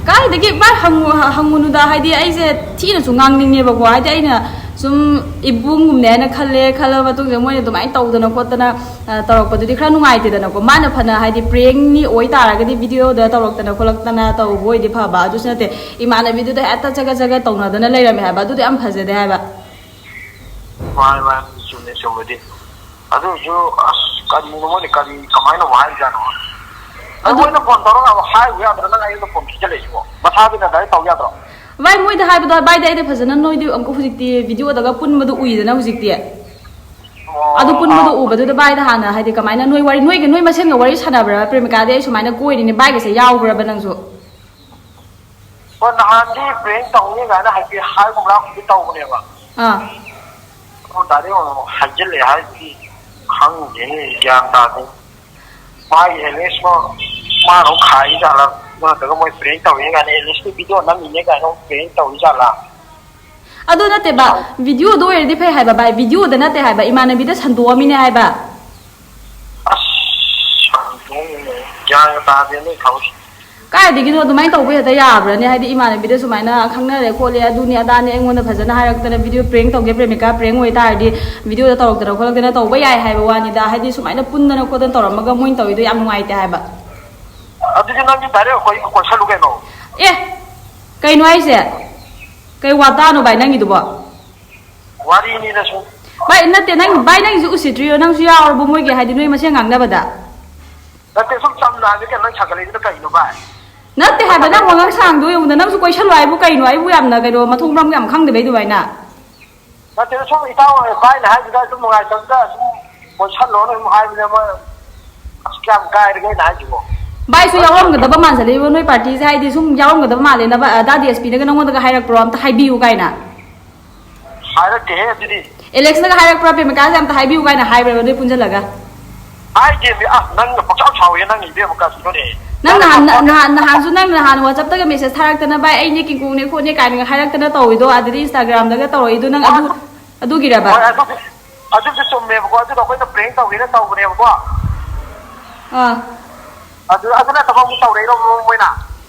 ꯀꯥꯏꯗꯒꯤ ꯚꯥꯏ, ꯍꯪꯉꯨ-, ꯍꯪꯉꯨꯅꯨꯗ, ꯍꯥꯏꯗꯤ ꯑꯩꯁꯦ ꯊꯤꯅꯁꯨ ꯉꯥꯡꯅꯤꯡꯉꯦꯕꯀꯣ, ꯍꯥꯏꯗꯤ ꯑꯩꯅ ꯁꯨꯝ ꯏꯕꯨꯡꯒꯨꯝꯅꯦ ꯍꯥꯏꯅ ꯈꯜꯂꯦ, ꯈꯜꯂ ꯃꯇꯨꯡꯗ ꯃꯣꯏꯅ ꯑꯗꯨꯃꯥꯏꯅ ꯇꯧꯗꯅ ꯈꯣꯠꯇꯅ, ꯑ, ꯇꯧꯔꯛꯄꯗꯨꯗꯤ ꯈꯔ ꯅꯨꯡꯉꯥꯏꯇꯦꯗꯅꯀꯣ꯫ ꯃꯥꯅ ꯐꯅ ꯍꯥꯏꯗꯤ ꯄ꯭ꯔꯦꯡꯅꯤ ꯑꯣꯏ ꯇꯥꯔꯒꯗꯤ ꯚꯤꯗꯤꯑꯣꯗ ꯇꯧꯔꯛꯇꯅ ꯈꯣꯠꯂꯛꯇꯅ ꯇꯧꯕ ꯑꯣꯏꯗꯤ ꯐꯕ, ꯑꯗꯨꯁꯨ ꯅꯠꯇꯦ, ꯏꯃꯥꯟꯅꯕꯤꯗꯨꯗ ꯍꯦꯛꯇ ꯆꯒꯠ ꯆꯒꯠ ꯇꯧꯅꯗꯅ ꯂꯩꯔꯝꯃꯦ ꯍꯥꯏꯕ, ꯑꯗꯨꯗꯤ ꯌꯥꯝ ꯐꯖꯗꯦ ꯍꯥꯏꯕ꯫ ꯃꯥꯅꯤ, ꯃꯥꯅꯤ, ꯆꯨꯝꯃꯦ, ꯆꯨꯝꯕꯗꯤ꯫ ꯑꯗꯨ ꯑꯣꯏꯔꯁꯨ, ꯑꯁ, ꯀꯔꯤꯅꯣ ꯃꯣꯏꯅ ꯀꯔꯤ, ꯀꯃꯥꯏꯅ ꯑꯃꯨꯛ ꯍꯥꯏꯔꯤꯖꯥꯠꯅꯣ? ꯅꯪ ꯑꯗꯨ ꯃꯣꯏꯅ ꯐꯣꯟ ꯇꯧꯔꯒ ꯑꯃꯨꯛ ꯍꯥꯏꯔꯨ ꯌꯥꯗ꯭ꯔꯣ? ꯅꯪ ꯑꯩꯉꯣꯟꯗ ꯐꯣꯟ ꯈꯤꯆꯜꯂꯛꯏꯁꯤꯕꯣ? ꯃꯁꯥꯒꯤꯅ ꯗꯥꯏꯔꯦꯛ ꯇꯧ ꯌꯥꯗ꯭ꯔꯣ? ꯚꯥꯏ, ꯃꯣꯏꯗ ꯍꯥꯏꯕꯗꯣ, ꯚꯥꯏꯗ ꯑꯩꯗ ꯐꯖꯅ ꯅꯣꯏꯗꯤ ꯑꯃꯨꯛ ꯍꯧꯖꯤꯛꯇꯤ ꯚꯤꯗꯤꯑꯣꯗꯒ ꯄꯨꯟꯕꯗꯣ ꯎꯏꯗꯅ ꯍꯧꯖꯤꯛꯇꯤ꯫ ꯑꯣ, ꯑꯗꯨ ꯄꯨꯟꯕꯗꯣ ꯑꯥ, ꯎꯕꯗꯨꯗ ꯚꯥꯏꯗ ꯍꯥꯟꯅ ꯍꯥꯏꯗꯤ ꯀꯃꯥꯏꯅ ꯅꯣꯏ ꯋꯥꯔꯤ, ꯅꯣꯏꯒ ꯅꯣꯏ ꯃꯁꯦꯟꯒ ꯋꯥꯔꯤ ꯁꯥꯟꯅꯕ꯭ꯔꯥ, ꯄ꯭ꯔꯦꯃꯤꯀꯥꯗꯤ ꯑꯩ ꯁꯨꯃꯥꯏꯅ ꯀꯣꯏꯔꯤꯅꯦ, ꯚꯥꯏꯒꯁꯦ ꯌꯥꯎꯕ꯭ꯔꯕ ꯅꯪꯁꯨ? ꯍꯣꯏ, ꯅꯍꯥꯟꯗꯤ ꯄ꯭ꯔꯦꯡ ꯇꯧꯅꯤ ꯀꯥꯏꯅ ꯍꯥꯏꯐꯦꯠ ꯍꯥꯏꯒꯨꯝ ꯂꯥꯛꯀꯨꯝꯗꯤ ꯇꯧꯕꯅꯦꯕ꯫ ꯑꯥ꯫ ꯑꯗꯣ ꯗꯥꯏꯔꯦꯛ ꯑꯣꯏꯅ ꯍꯥꯏꯖꯤꯜꯂꯦ ꯍꯥꯏꯗꯨꯗꯤ ꯈꯪꯗꯦꯅꯦ, ꯒ꯭ꯌꯥꯟ ꯇꯥꯗꯦ꯫ ꯃꯥꯒꯤ ꯑꯦꯂꯤꯁꯃ ꯃꯥꯅ ꯑꯃꯨꯛ ꯈꯥꯏꯔꯤ ꯖꯥꯠꯂꯥ? ꯅꯠꯇ꯭ꯔꯒ ꯃꯣꯏ ꯄ꯭ꯔꯦꯡ ꯇꯧꯔꯤꯅꯦ ꯀꯥꯏꯅ, ꯑꯦꯂꯤꯁꯀꯤ ꯚꯤꯗꯤꯑꯣ ꯅꯝꯃꯤꯅꯦ ꯀꯥꯏꯅ ꯑꯃꯨꯛ ꯄ꯭ꯔꯦꯡ ꯇꯧꯔꯤ ꯖꯥꯠꯂꯥ? ꯑꯗꯨ ꯅꯠꯇꯦꯕ, ꯚꯤꯗꯤꯑꯣꯗꯣ ꯑꯣꯏꯔꯗꯤ ꯐꯩ ꯍꯥꯏꯕ ꯚꯥꯏ, ꯚꯤꯗꯤꯑꯣꯗ ꯅꯠꯇꯦ ꯍꯥꯏꯕ, ꯏꯃꯥꯟꯅꯕꯤꯗ ꯁꯟꯗꯣꯛꯑꯝꯃꯤꯅꯦ ꯍꯥꯏꯕ꯫ ꯑꯁ, ꯒ꯭ꯌꯥꯟꯒ ꯇꯥꯗꯦ ꯅꯣꯏ ꯊꯕꯛꯁꯤ꯫ ꯀꯥꯏꯗꯒꯤꯅꯣ ꯑꯗꯨꯃꯥꯏꯅ ꯇꯧꯕ ꯍꯦꯛꯇ ꯌꯥꯕ꯭ꯔꯅꯦ? ꯍꯥꯏꯗꯤ ꯏꯃꯥꯟꯅꯕꯤꯗ ꯁꯨꯃꯥꯏꯅ ꯈꯪꯅꯔꯦ ꯈꯣꯠꯂꯦ ꯑꯗꯨꯅꯤ ꯑꯗꯥꯅꯤ ꯑꯩꯉꯣꯟꯗ ꯐꯖꯅ ꯍꯥꯏꯔꯛꯇꯅ, ꯚꯤꯗꯤꯑꯣ ꯄ꯭ꯔꯦꯡ ꯇꯧꯒꯦ, ꯄ꯭ꯔꯦꯃꯤꯀꯥ ꯄ꯭ꯔꯦꯡ ꯑꯣꯏꯇꯥꯔꯗꯤ ꯚꯤꯗꯤꯑꯣꯗ ꯇꯧꯔꯛꯇꯅ ꯈꯣꯠꯂꯛꯇꯅ ꯇꯧꯕ ꯌꯥꯏ ꯍꯥꯏꯕ ꯋꯥꯅꯤꯗ, ꯍꯥꯏꯗꯤ ꯁꯨꯃꯥꯏꯅ ꯄꯨꯟꯗꯅ ꯈꯣꯠꯇꯅ ꯇꯧꯔꯝꯃꯒ ꯃꯣꯏꯅ ꯇꯧꯔꯤꯗꯣ ꯌꯥꯝ ꯅꯨꯡꯉꯥꯏꯇꯦ ꯍꯥꯏꯕ꯫ ꯑꯗꯨꯗꯤ ꯅꯪꯗꯤ ꯗꯥꯏꯔꯦꯛ ꯑꯩꯈꯣꯏ ꯀꯣꯏꯁꯜꯂꯨ ꯀꯩꯅꯣ꯫ ꯑꯦ, ꯀꯩꯅꯣ ꯍꯥꯏꯁꯦ? ꯀꯩ ꯋꯥꯇꯥꯅꯣ ꯚꯥꯏ ꯅꯪꯒꯤꯗꯨꯕꯣ? ꯋꯥꯔꯤꯅꯤꯗ ꯁꯨꯝ꯫ ꯚꯥꯏ, ꯅꯠꯇꯦ, ꯅꯪ, ꯚꯥꯏ, ꯅꯪꯒꯤꯁꯨ ꯎꯁꯤꯠꯇ꯭ꯔꯤꯔꯣ? ꯅꯪꯁꯨ ꯌꯥꯎꯔꯕꯣ ꯃꯣꯏꯒꯤ, ꯍꯥꯏꯗꯤ, ꯅꯣꯏ ꯃꯁꯦꯟ ꯉꯥꯡꯅꯕꯗ? ꯅꯠꯇꯦ, ꯁꯨꯝ ꯆꯝꯅ ꯍꯥꯏꯕ ꯀꯩꯅꯣ, ꯅꯪ ꯁꯥꯒꯠꯂꯛꯏꯗꯨꯅ ꯀꯩꯅꯣ, ꯚꯥꯏ? ꯅꯠꯇꯦ ꯍꯥꯏꯕ, ꯅꯪ ꯋꯥꯉꯥꯡ ꯁꯥꯉꯥꯡꯗꯣ ꯌꯦꯡꯉꯨꯗ, ꯅꯪꯁꯨ ꯀꯣꯏꯁꯜꯂꯣ ꯍꯥꯏꯕꯨ ꯀꯩꯅꯣ? ꯑꯩꯕꯨ ꯌꯥꯝꯅ, ꯀꯩꯅꯣ, ꯃꯊꯣꯡ ꯃꯔꯝ ꯌꯥꯝ ꯈꯪꯗꯕꯩ ꯑꯗꯨꯃꯥꯏꯅ꯫ ꯅꯠꯇꯦꯗ, ꯁꯨꯝ ꯏꯇꯥꯎ, ꯚꯥꯏꯅ ꯍꯥꯏꯕꯗ ꯁꯨꯝ ꯅꯨꯡꯉꯥꯏꯇꯕꯗ ꯁꯨꯝ ꯀꯣꯏꯁꯜꯂꯣꯅ ꯁꯨꯝ ꯍꯥꯏꯕꯅꯦ, ꯃꯣꯏ꯫ ꯑꯁ, ꯀꯌꯥꯝ ꯀꯥꯏꯔꯒꯦ ꯑꯩꯅ ꯍꯥꯏꯁꯤꯕꯣ? ꯚꯥꯏꯁꯨ ꯌꯥꯎꯔꯝꯒꯗꯕ ꯃꯥꯟꯁꯤꯜꯂꯛꯏꯕ ꯅꯣꯏ ꯄꯥꯔꯇꯤꯁꯦ, ꯍꯥꯏꯗꯤ ꯁꯨꯝ ꯌꯥꯎꯔꯝꯒꯗꯕ ꯃꯥꯜꯂꯦ, ꯅꯕ-, ꯑ, ꯗꯥ ꯗꯤ ꯑꯦꯁ ꯄꯤꯅꯒ ꯅꯪꯉꯣꯟꯗꯒ ꯍꯥꯏꯔꯛꯄ꯭ꯔꯣ? ꯑꯝꯇ ꯍꯥꯏꯕꯤꯌꯨ ꯀꯥꯏꯅ꯫ ꯍꯥꯏꯔꯛꯇꯦꯍꯦ ꯑꯗꯨꯗꯤ꯫ ꯑꯦꯂꯦꯛꯁꯅꯒ ꯍꯥꯏꯔꯛꯄ꯭ꯔꯥ, ꯄ꯭ꯔꯦꯃꯤꯀꯥꯁꯦ ꯑꯝꯇ ꯍꯥꯏꯕꯤꯌꯨ ꯀꯥꯏꯅ ꯍꯥꯏꯕ꯭ꯔꯕ ꯅꯣꯏ ꯄꯨꯟꯁꯤꯜꯂꯒ? ꯍꯥꯏꯗꯦꯃꯤ, ꯑ, ꯅꯪꯅ ꯄꯪꯁꯥꯎ ꯁꯥꯎꯋꯦ ꯅꯪ ꯏꯕꯦꯝꯃ, ꯀꯔꯤꯅꯣꯅꯦ? ꯅꯪ ꯅꯪꯅ ꯅꯍꯥꯟ, ꯄꯪꯁꯥꯎ ꯅꯍꯥꯟ, ꯅꯍꯥꯟꯁꯨ ꯅꯪ ꯅꯍꯥꯟ WhatsApp-ꯇꯒ message ꯊꯥꯔꯛꯇꯅ, "ꯚꯥꯏ, ꯑꯩꯅꯦ ꯀꯤꯡꯀꯣꯡꯅꯦ ꯈꯣꯠꯅꯦ" ꯀꯥꯏꯅꯒ ꯍꯥꯏꯔꯛꯇꯅ ꯇꯧꯋꯤꯗꯣ, ꯑꯗꯨꯗꯤ Instagram-ꯗꯒ ꯇꯧꯔꯛꯏꯗꯣ ꯅꯪ ꯑꯗꯨ, ꯑꯗꯨ, ꯑꯗꯨꯒꯤꯔꯕ? ꯍꯣꯏ, ꯑꯗꯨꯗꯤ, ꯑꯗꯨꯗꯤ ꯆꯨꯝꯃꯦꯕꯀꯣ, ꯑꯗꯨꯗꯣ ꯑꯩꯈꯣꯏꯅ prank ꯇꯧꯒꯦꯅ ꯇꯧꯕꯅꯦꯕꯀꯣ꯫ ꯑꯥ꯫ ꯑꯗꯨ, ꯑꯗꯨ ꯅꯠꯇꯕ ꯑꯃꯨꯛ ꯇꯧꯔꯛꯏꯔꯣ ꯃꯣꯏꯅ?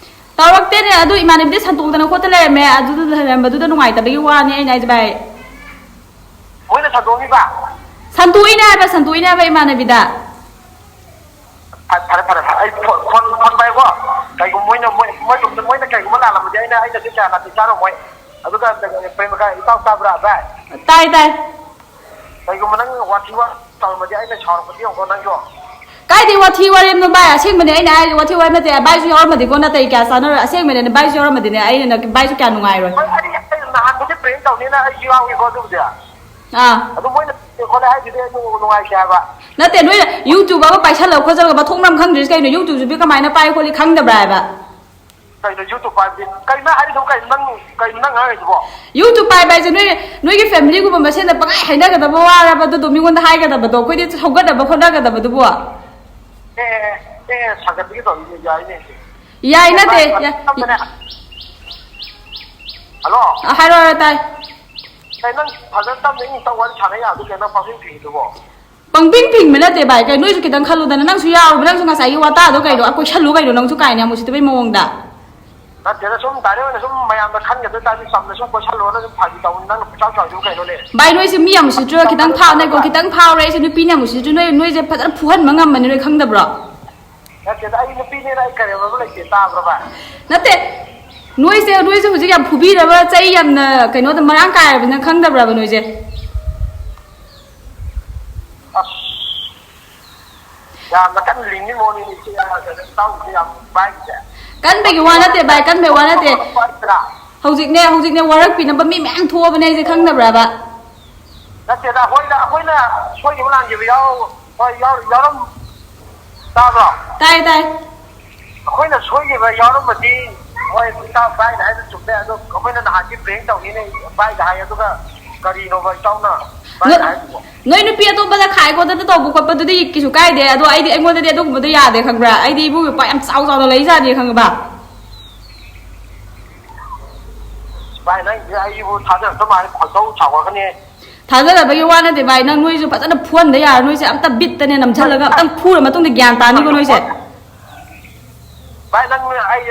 ꯇꯧꯔꯛꯇꯦꯅꯦ, ꯑꯗꯨ ꯏꯃꯥꯟꯅꯕꯤꯗꯤ ꯁꯟꯇꯣꯛꯇꯅ ꯈꯣꯠꯇ ꯂꯩꯔꯝꯃꯦ, ꯑꯗꯨꯗ ꯂꯩꯔꯝꯕꯗꯨꯗ ꯅꯨꯡꯉꯥꯏꯇꯕꯒꯤ ꯋꯥꯅꯤ ꯑꯩꯅ ꯍꯥꯏꯁꯦ ꯚꯥꯏ꯫ ꯃꯣꯏꯅ ꯁꯟꯗꯣꯛꯑꯝꯃꯤꯕ? ꯁꯟꯇꯣꯛꯏꯅꯦ ꯍꯥꯏꯕ, ꯁꯟꯇꯣꯛꯏꯅꯦ ꯍꯥꯏꯕ ꯏꯃꯥꯟꯅꯕꯤꯗ꯫ ꯐꯔꯦ ꯐꯔꯦ ꯐꯔꯦ ꯐꯔꯦ, ꯑꯩ ꯐꯣꯟ ꯐꯣꯟ ꯐꯣꯟ ꯄꯥꯏꯀꯣ꯫ ꯀꯩꯒꯨꯝꯕ ꯃꯣꯏꯅ ꯃꯣꯏ ꯃꯣꯏ ꯔꯨꯝꯗ ꯃꯣꯏꯅ ꯀꯩꯒꯨꯝꯕ ꯂꯥꯜꯂꯝꯃꯗꯤ ꯑꯩꯅ ꯑꯩꯅꯗꯤ ꯀꯌꯥ ꯅꯥꯇꯩ ꯆꯥꯔꯝꯃꯣꯏ꯫ ꯑꯗꯨꯒ ꯄ꯭ꯔꯦꯃꯀꯥ ꯏꯇꯥꯎ ꯇꯥꯕ꯭ꯔꯥ ꯚꯥꯏ? ꯇꯥꯏ ꯇꯥꯏ꯫ ꯀꯩꯒꯨꯝꯕ ꯅꯪ ꯋꯥꯊꯤ ꯋꯥ ꯇꯧꯔꯝꯃꯗꯤ ꯑꯩꯅ ꯁꯥꯎꯔꯛꯄꯗꯤ ꯌꯦꯡꯉꯣ ꯅꯪꯁꯨ꯫ ꯀꯥꯏꯗꯩ ꯋꯥꯊꯤ ꯋꯥꯔꯦꯝꯅꯣ ꯚꯥꯏ? ꯑꯁꯦꯡꯕꯅꯦ ꯑꯩꯅ ꯍꯥꯏꯔꯤꯁꯦ, ꯋꯥꯊꯤ ꯋꯥꯔꯦꯝ ꯅꯠꯇꯦ꯫ ꯚꯥꯏꯁꯨ ꯌꯥꯎꯔꯝꯃꯗꯤꯀꯣ ꯅꯥꯇꯩ ꯀꯌꯥ ꯆꯥꯟꯅꯔꯣꯏ꯫ ꯑꯁꯦꯡꯕꯅꯦ, ꯚꯥꯏꯁꯨ ꯌꯥꯎꯔꯝꯃꯗꯤꯅꯦ ꯑꯩꯅ ꯚꯥꯏꯁꯨ ꯀꯌꯥ ꯅꯨꯡꯉꯥꯏꯔꯣꯏ꯫ ꯍꯣꯏ, ꯑꯩ ꯑꯩ ꯅꯍꯥꯟꯕꯨꯗꯤ ꯄ꯭ꯔꯦꯡ ꯇꯧꯅꯤꯅ ꯑꯩꯁꯨ ꯌꯥꯎꯏꯀꯣ ꯑꯗꯨꯕꯨꯗꯤ꯫ ꯑꯥ꯫ ꯑꯗꯨ ꯃꯣꯏꯅ ꯈꯣꯠꯂꯦ ꯍꯥꯏꯗꯨꯗꯤ ꯑꯩ ꯅꯨꯡ- ꯅꯨꯡꯉꯥꯏꯇꯦ ꯍꯥꯏꯕ꯫ ꯅꯠꯇꯦ, ꯅꯣꯏꯅ YouTube ꯑꯃ ꯄꯥꯏꯁꯜꯂꯒ ꯈꯣꯠꯆꯜꯂꯒ ꯃꯊꯣꯡ ꯃꯔꯝ ꯈꯪꯗ꯭ꯔꯤꯁꯦ ꯀꯩꯅꯣ? YouTubeꯁꯤꯕꯨ ꯀꯃꯥꯏꯅ ꯄꯥꯏ ꯈꯣꯠꯂꯤ ꯈꯪꯗꯕ꯭ꯔꯥ ꯍꯥꯏꯕ? ꯀꯩꯅꯣ YouTube ꯄꯥꯏꯕꯗꯤ? ꯀꯩꯅꯣ ꯍꯥꯏꯔꯤꯗꯨꯕꯨ? ꯀꯩꯅꯣ ꯅꯪ ꯀꯩꯅꯣ ꯅꯪ ꯉꯥꯡꯉꯤꯗꯨꯕꯣ? YouTube ꯄꯥꯏꯕ ꯍꯥꯏꯁꯦ ꯅꯣꯏ, ꯅꯣꯏꯒꯤ familyꯒꯨꯝꯕ ꯃꯁꯦꯟꯗ ꯄꯪꯍꯥꯏ ꯍꯥꯏꯅꯒꯗꯕ ꯋꯥꯔꯕ ꯑꯗꯨꯗꯣ ꯃꯤꯉꯣꯟꯗ ꯍꯥꯏꯒꯗꯕꯗꯣ? ꯑꯩꯈꯣꯏꯗꯤ ꯍꯧꯒꯠꯅꯕ ꯈꯣꯠꯅꯒꯗꯕꯗꯨꯕꯨ꯫ ꯑꯦ ꯑꯦ ꯑꯦ, ꯁꯥꯒꯠꯄꯤꯒꯦ ꯇꯧꯔꯤꯅꯦ, ꯌꯥꯏꯅꯦ꯫ ꯌꯥꯏ ꯅꯠꯇꯦ, ꯌꯥ- ꯇꯞꯅꯅꯦ꯫ ꯍꯜꯂꯣ꯫ ꯑ, ꯍꯥꯏꯔꯣ ꯍꯥꯏꯔꯣ, ꯇꯥꯏ꯫ ꯀꯩ ꯅꯪ ꯐꯖꯅ ꯇꯞꯅ ꯏꯪ ꯇꯞ ꯋꯥꯔꯤ ꯁꯥꯟꯅ ꯌꯥꯕꯗꯨ ꯀꯩꯅꯣ ꯅꯪ ꯄꯥꯛꯐꯤꯡ ꯐꯤꯡꯉꯤꯗꯨꯕꯣ? ꯄꯪꯐꯤꯡ ꯐꯤꯡꯕ ꯅꯠꯇꯦ ꯚꯥꯏ, ꯀꯩ ꯅꯣꯏꯁꯨ ꯈꯤꯇꯪ ꯈꯜꯂꯨꯗꯅ, ꯅꯪꯁꯨ ꯌꯥꯎꯔꯕ, ꯅꯪꯁꯨ ꯉꯁꯥꯏꯒꯤ ꯋꯥꯇꯥꯗꯣ ꯀꯩꯅꯣ, ꯑ, ꯀꯣꯏꯁꯜꯂꯨ ꯀꯩꯅꯣ, ꯅꯪꯁꯨ ꯀꯥꯏꯅ ꯌꯥꯝ ꯎꯁꯤꯠꯇꯕꯩ ꯃꯑꯣꯡꯗ꯫ ꯅꯠꯇꯦꯗ, ꯁꯨꯝ direct ꯑꯣꯏꯅ ꯁꯨꯝ ꯃꯌꯥꯝꯅ ꯈꯟꯒꯗꯣꯏ ꯇꯥꯔꯗꯤ ꯆꯝꯅ ꯁꯨꯝ ꯀꯣꯏꯁꯜꯂꯣꯅ ꯁꯨꯝ ꯐꯥꯒꯤ ꯇꯧꯕꯅꯤ, ꯅꯪꯅ ꯄꯨꯡꯆꯥꯎ ꯆꯥꯎꯔꯤꯗꯨꯕꯨ ꯀꯩꯅꯣꯅꯦ? ꯚꯥꯏ ꯅꯣꯏꯁꯦ ꯃꯤ ꯌꯥꯝ ꯎꯁꯤꯠꯇ꯭ꯔꯣ? ꯈꯤꯇꯪ ꯐꯥꯎ, ꯅꯥꯏꯀꯣ, ꯈꯤꯇꯪ ꯐꯥꯎꯔꯦ ꯑꯩꯁꯦ, ꯅꯨꯄꯤꯅ ꯌꯥꯝ ꯎꯁꯤꯠꯇ꯭ꯔꯣ? ꯅꯣꯏ, ꯅꯣꯏꯁꯦ ꯐꯖꯅ ꯐꯨꯍꯟꯕ ꯉꯝꯕꯅꯤ, ꯅꯣꯏ ꯈꯪꯗꯕ꯭ꯔꯣ? ꯅꯠꯇꯦꯗ, ꯑꯩ ꯅꯨꯄꯤꯅꯦꯅ ꯑꯩ ꯀꯔꯦꯝꯅꯕ ꯂꯩꯇꯦ, ꯇꯥꯕ꯭ꯔꯣ ꯚꯥꯏ? ꯅꯠꯇꯦ, ꯅꯣꯏꯁꯦ, ꯅꯣꯏꯁꯦ ꯍꯧꯖꯤꯛ ꯌꯥꯝ ꯐꯨꯕꯤꯔꯕ, ꯆꯩ ꯌꯥꯝꯅ ꯀꯩꯅꯣꯗ ꯃꯔꯥꯡ ꯀꯥꯏꯔꯕꯅꯤ, ꯅꯪ ꯈꯪꯗꯕ꯭ꯔꯕ ꯅꯣꯏꯁꯦ? ꯑꯁ, ꯌꯥꯝꯅ ꯀꯟꯅ ꯂꯤꯡꯉꯤ ꯃꯑꯣꯡꯅꯤꯅꯦ ꯏꯆꯦ, ꯏꯇꯥꯎꯒꯤꯁꯦ ꯌꯥꯝ ꯄꯥꯏꯔꯤꯁꯦ꯫ ꯀꯟꯕꯒꯤ ꯋꯥ ꯅꯠꯇꯦ ꯚꯥꯏ, ꯀꯟꯕꯒꯤ ꯋꯥ ꯅꯠꯇꯦ꯫ ꯍꯧꯖꯤꯛꯅꯦ, ꯍꯧꯖꯤꯛꯅꯦ ꯋꯥꯔꯛꯄꯤꯅꯕ ꯃꯤ ꯃꯌꯥꯝ ꯊꯣꯛꯑꯕꯅꯦ ꯑꯩꯁꯦ, ꯈꯪꯗꯕ꯭ꯔꯕ? ꯅꯠꯇꯦꯗ, ꯑꯩꯈꯣꯏꯅ, ꯑꯩꯈꯣꯏꯅ ꯁꯣꯏꯈꯤꯕ ꯂꯥꯟꯈꯤꯕ ꯌꯥꯎ-, ꯍꯣꯏ, ꯌꯥꯎ-, ꯌꯥꯎꯔꯝ-, ꯇꯥꯕ꯭ꯔꯣ? ꯇꯥꯏ ꯇꯥꯏ꯫ ꯑꯩꯈꯣꯏꯅ ꯁꯣꯏꯈꯤꯕ ꯌꯥꯎꯔꯝꯃꯗꯤ, ꯍꯣꯏ, ꯏꯇꯥꯎ ꯚꯥꯏꯅ ꯍꯥꯏꯗꯣ ꯆꯨꯝꯃꯦ, ꯑꯗꯣ ꯑꯩꯈꯣꯏꯅ ꯅꯍꯥꯟꯗꯤ prank ꯇꯧꯅꯤꯅ ꯚꯥꯏꯗ ꯍꯥꯏ, ꯑꯗꯨꯒ ꯀꯔꯤꯅꯣꯕ ꯏꯇꯥꯎꯅ ꯚꯥꯏꯗ ꯅꯣ-, ꯍꯥꯏꯗꯨꯕꯣ? ꯅꯣꯏ ꯅꯨꯄꯤ ꯑꯇꯣꯞꯄꯗ ꯈꯥꯏ ꯈꯣꯠꯇꯅ ꯇꯧꯕ ꯈꯣꯠꯄꯗꯨꯗꯤ ꯀꯩꯁꯨ ꯀꯥꯏꯗꯦ, ꯑꯗꯣ ꯑꯩꯗꯤ, ꯑꯩꯉꯣꯟꯗꯗꯤ ꯑꯗꯨꯒꯨꯝꯕꯗꯣ ꯌꯥꯗꯦ, ꯈꯪꯕ꯭ꯔꯥ? ꯑꯩꯗꯤ ꯏꯕꯨꯡ ꯏꯄ꯭ꯋꯥ ꯌꯥꯝ ꯆꯥꯎ ꯆꯥꯎꯅ ꯂꯩꯖꯥꯠꯅꯤ, ꯈꯪꯉꯕ? ꯚꯥꯏ, ꯅꯪꯁꯦ ꯑꯩꯕꯨ ꯊꯥꯖꯔꯛꯇ ꯃꯥꯜꯂꯦ, ꯈꯣꯏꯗꯧ ꯁꯥꯎꯒꯠꯂꯛꯀꯅꯤ꯫ ꯊꯥꯖꯗꯕꯒꯤ ꯋꯥ ꯅꯠꯇꯦ ꯚꯥꯏ, ꯅꯪ ꯅꯣꯏꯁꯨ ꯐꯖꯅ ꯐꯨꯍꯟꯗ ꯌꯥꯔꯣꯏ, ꯅꯣꯏꯁꯦ ꯑꯝꯇ ꯕꯤꯠꯇꯅꯦ ꯅꯝꯁꯤꯜꯂꯒ ꯑꯝꯇꯪ ꯐꯨꯔ ꯃꯇꯨꯡꯗ ꯒ꯭ꯌꯥꯟ ꯇꯥꯅꯤꯀꯣ ꯅꯣꯏꯁꯦ꯫ ꯚꯥꯏ, ꯅꯪ ꯑꯩ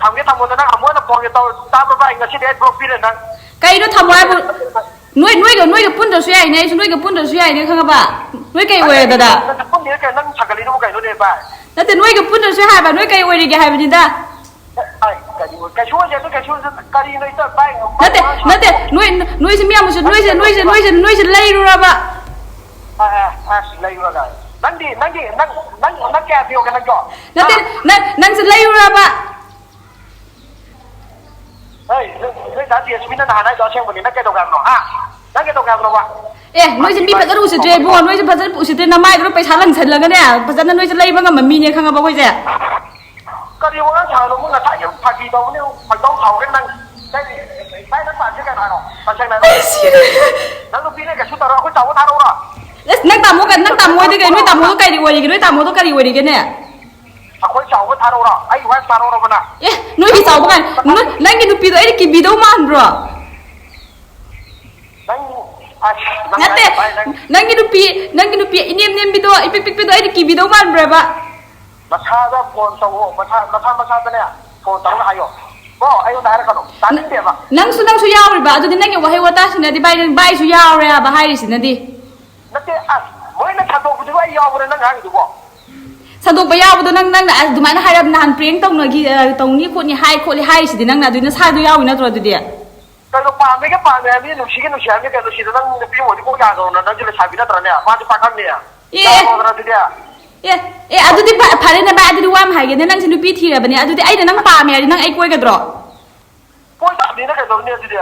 ꯊꯝꯒꯦ ꯊꯝꯃꯣꯗ, ꯅꯪ ꯑꯃꯨꯛ ꯍꯟꯅ ꯐꯣꯟꯒ ꯇꯧ ꯇꯥꯕ꯭ꯔꯣ ꯚꯥꯏ? ꯉꯁꯤꯗꯤ ꯑꯩ ꯕ꯭ꯂꯣꯛ ꯄꯤꯔꯦ ꯅꯪ꯫ ꯀꯩꯅꯣ ꯊꯝꯃꯣ ꯍꯥꯏꯕꯨ? ꯅꯣꯏ, ꯅꯣꯏꯒ, ꯅꯣꯏꯒ ꯄꯨꯟꯗ꯭ꯔꯁꯨ ꯌꯥꯏꯅꯦ, ꯑꯩꯁꯨ ꯅꯣꯏꯒ ꯄꯨꯟꯗ꯭ꯔꯁꯨ ꯌꯥꯏꯅꯦ, ꯈꯪꯉꯕ? ꯅꯣꯏ ꯀꯩ ꯑꯣꯏꯔꯦ, ꯗꯗꯥ? ꯅꯪ ꯄꯨꯟꯗꯦ ꯀꯩꯅꯣ, ꯅꯪ ꯁꯥꯒꯠꯂꯤꯗꯨꯕꯨ ꯀꯩꯅꯣꯅꯦ ꯚꯥꯏ? ꯅꯠꯇꯦ, ꯅꯣꯏꯒ ꯄꯨꯟꯗ꯭ꯔꯁꯨ ꯍꯥꯏꯕ, ꯅꯣꯏ ꯀꯩ ꯑꯣꯏꯔꯤꯒꯦ ꯍꯥꯏꯕꯅꯤꯗ꯫ ꯑꯩ ꯀꯔꯤ ꯑꯣꯏ-, ꯀꯩꯁꯨ ꯑꯣꯏꯗꯦ, ꯑꯗꯨ ꯀꯩꯁꯨ ꯀꯔꯤꯅꯣ ꯏꯆꯟ ꯚꯥꯏ? ꯅꯠꯇꯦ, ꯅꯠꯇꯦ, ꯅꯣꯏ, ꯅꯣꯏꯁꯦ ꯃꯤ ꯑꯃꯁꯨ, ꯅꯣꯏꯁꯦ, ꯅꯣꯏꯁꯦ, ꯅꯣꯏꯁꯦ, ꯅꯣꯏꯁꯦ ꯂꯩꯔꯨꯔꯕ? ꯑ, ꯑ, ꯑ, ꯂꯩꯔꯨꯔꯒ꯫ ꯅꯪꯗꯤ, ꯅꯪꯗꯤ, ꯅꯪ, ꯅꯪ, ꯅꯪ ꯀꯌꯥ ꯄꯤꯌꯣꯒꯦ ꯅꯪꯗꯣ? ꯅꯠꯇꯦ, ꯍꯥ? ꯅꯪ, ꯅꯪꯁꯦ ꯂꯩꯔꯨꯔꯕ? ꯍꯩ, ꯅꯣꯏ, ꯅꯣꯏ ꯗꯥ ꯇꯦꯖꯁꯃꯤꯅ ꯅꯍꯥꯟ ꯍꯥꯏꯗꯣ ꯑꯁꯦꯡꯕꯅꯤ꯫ ꯅꯪ ꯀꯩꯗꯧꯒꯦ ꯍꯥꯏꯕꯅꯣ? ꯍꯥ? ꯅꯪ ꯀꯩꯗꯧꯒꯦ ꯍꯥꯏꯕꯅꯣꯕ? ꯑꯦ, ꯅꯣꯏꯁꯦ ꯃꯤ ꯐꯖꯅ ꯎꯁꯤꯠꯇ꯭ꯔꯦ ꯏꯕꯨꯡꯉꯣ, ꯅꯣꯏꯁꯦ ꯐꯖꯅ ꯎꯁꯤꯠꯇ꯭ꯔꯦ, ꯅꯃꯥꯏꯗꯨꯗ ꯄꯩꯁꯥ ꯂꯪꯁꯜꯂꯒꯅꯦ, ꯐꯖꯅ ꯅꯣꯏꯁꯦ ꯂꯩꯕ ꯉꯝꯕ ꯃꯤꯅꯦ, ꯈꯪꯉꯕ ꯑꯩꯈꯣꯏꯁꯦ? ꯀꯔꯤ ꯋꯥꯉꯥꯡ ꯁꯥꯅꯣ? ꯃꯣꯏ ꯉꯁꯥꯏ ꯌꯥꯝ ꯐꯥꯒꯤ ꯇꯧꯕꯅꯦ, ꯈꯣꯏꯗꯧ ꯁꯥꯎꯔꯦ ꯅꯪ꯫ ꯅꯪ, ꯅꯪ ꯄꯥꯝꯃꯤꯁꯦ ꯀꯅꯥꯅꯣ? ꯇꯁꯦꯡꯅ ꯍꯥꯏꯔꯣ꯫ ꯑꯩ ꯁꯤꯔꯦ꯫ ꯅꯪ ꯅꯨꯄꯤꯅꯦ ꯀꯩꯁꯨ ꯇꯧꯔꯣꯏ, ꯑꯩꯈꯣꯏ ꯆꯥꯎꯕ ꯊꯥꯔꯛꯎꯔꯣ? ꯑꯁ, ꯅꯪ ꯇꯥꯃꯣ ꯀ-, ꯅꯪ ꯇꯥꯃꯣ ꯍꯣꯏꯗꯤ ꯀꯩ-, ꯅꯣꯏ ꯇꯥꯃꯣꯗꯣ ꯀꯔꯤ ꯑꯣꯏꯔꯤꯒꯦ? ꯅꯣꯏ ꯇꯥꯃꯣꯗꯣ ꯀꯔꯤ ꯑꯣꯏꯔꯤꯒꯦꯅꯦ? ꯑꯩꯈꯣꯏ ꯆꯥꯎꯕ ꯊꯥꯔꯛꯎꯔꯣ? ꯑꯩ ꯋꯥꯏꯐ ꯊꯥꯔꯛꯎꯔꯕ ꯅꯪ? ꯑꯦ, ꯅꯣꯏꯒꯤ ꯆꯥꯎꯕ ꯀꯥꯏꯅ, ꯅꯣꯏ, ꯅꯪꯒꯤ ꯅꯨꯄꯤꯗꯣ ꯑꯩꯅ ꯀꯤꯕꯤꯗꯧ ꯃꯥꯟꯕ꯭ꯔꯣ? ꯅꯪ, ꯑꯁ, ꯅꯪ ꯅꯠꯇꯦ, ꯍꯥꯏꯗꯣ ꯚꯥꯏ, ꯅꯪ ꯅꯪꯒꯤ ꯅꯨꯄꯤ, ꯅꯪꯒꯤ ꯅꯨꯄꯤ ꯏꯅꯦꯝ ꯅꯦꯝꯕꯤꯗꯣ, ꯏꯄꯤꯛ ꯄꯤꯛꯄꯤꯗꯣ ꯑꯩꯅ ꯀꯤꯕꯤꯗꯧ ꯃꯥꯟꯕ꯭ꯔꯕ? ꯃꯁꯥꯗ ꯐꯣꯟ ꯇꯧꯋꯣ, ꯃꯁꯥ, ꯃꯁꯥ ꯃꯁꯥꯗꯅꯦ ꯐꯣꯟ ꯇꯧꯔꯒ ꯍꯥꯏꯌꯣ꯫ ꯀꯣ, ꯑꯩꯉꯣꯟꯗ ꯍꯥꯏꯔꯛꯀꯅꯣ, ꯇꯥꯅꯤꯡꯗꯦꯕ꯫ ꯅꯪꯁꯨ, ꯅꯪꯁꯨ ꯌꯥꯎꯔꯤꯕ, ꯑꯗꯨꯗꯤ ꯅꯪꯒꯤ ꯋꯥꯍꯩ ꯋꯥꯇꯥꯁꯤꯅꯗꯤ ꯚꯥꯏ, ꯅꯪ ꯚꯥꯏꯁꯨ ꯌꯥꯎꯔꯦ ꯍꯥꯏꯕ ꯍꯥꯏꯔꯤꯁꯤꯅꯗꯤ꯫ ꯅꯠꯇꯦ, ꯑꯁ, ꯃꯣꯏꯅ ꯁꯟꯗꯣꯛꯄꯗꯨꯕꯨ ꯑꯩ ꯌꯥꯎꯕ꯭ꯔꯥ ꯅꯪ ꯉꯥꯡꯉꯤꯗꯨꯕꯣ? ꯁꯟꯗꯣꯛꯄ ꯌꯥꯎꯕꯗꯣ ꯅꯪ, ꯅꯪꯅ ꯑꯗꯨꯃꯥꯏꯅ ꯍꯥꯏꯔꯕ ꯅꯍꯥꯟ ꯄ꯭ꯔꯦꯡ ꯇꯧꯅꯈꯤ, ꯑ, ꯇꯧꯅꯤ ꯈꯣꯠꯅꯤ ꯍꯥꯏ ꯈꯣꯠꯂꯤ ꯍꯥꯏꯔꯤꯁꯤꯗꯤ ꯅꯪꯅ ꯑꯗꯨꯗꯤ ꯅꯁꯥꯗꯣ ꯌꯥꯎꯔꯤ ꯅꯠꯇ꯭ꯔꯣ ꯑꯗꯨꯗꯤ? ꯀꯩꯅꯣ, ꯄꯥꯝꯃꯦꯒ ꯄꯥꯝꯃꯦ ꯍꯥꯏꯕꯅꯤ, ꯅꯨꯡꯁꯤꯒ ꯅꯨꯡꯁꯤ ꯍꯥꯏꯕꯅꯤ, ꯀꯩꯅꯣ ꯁꯤꯗ ꯅꯪ ꯅꯨꯄꯤ ꯑꯣꯏꯗꯤ ꯀꯣꯛ ꯌꯥꯗ꯭ꯔꯣ? ꯅꯪ, ꯅꯪꯁꯨ ꯂꯩꯁꯥꯕꯤ ꯅꯠꯇ꯭ꯔꯅꯦ? ꯃꯥꯁꯨ ꯄꯥꯈꯪꯅꯦ꯫ ꯑꯦ, ꯑꯦ꯫ ꯌꯥꯗ꯭ꯔꯣꯗꯅ ꯑꯗꯨꯗꯤ? ꯑꯦ, ꯑꯦ, ꯑꯗꯨꯗꯤ ꯐ-, ꯐꯔꯦꯅꯦ ꯚꯥꯏ, ꯑꯗꯨꯗꯤ ꯋꯥ ꯑꯃ ꯍꯥꯏꯒꯦꯅꯦ, ꯅꯪꯁꯦ ꯅꯨꯄꯤ ꯊꯤꯔꯕꯅꯦ, ꯑꯗꯨꯗꯤ ꯑꯩꯅ ꯅꯪ ꯄꯥꯝꯃꯦ ꯍꯥꯏꯗꯤ ꯅꯪ ꯑꯩ ꯀꯣꯏꯒꯗ꯭ꯔꯣ? ꯀꯣꯏ ꯇꯥꯕꯅꯤꯅ ꯀꯩꯗꯧꯅꯤ ꯑꯗꯨꯗꯤ?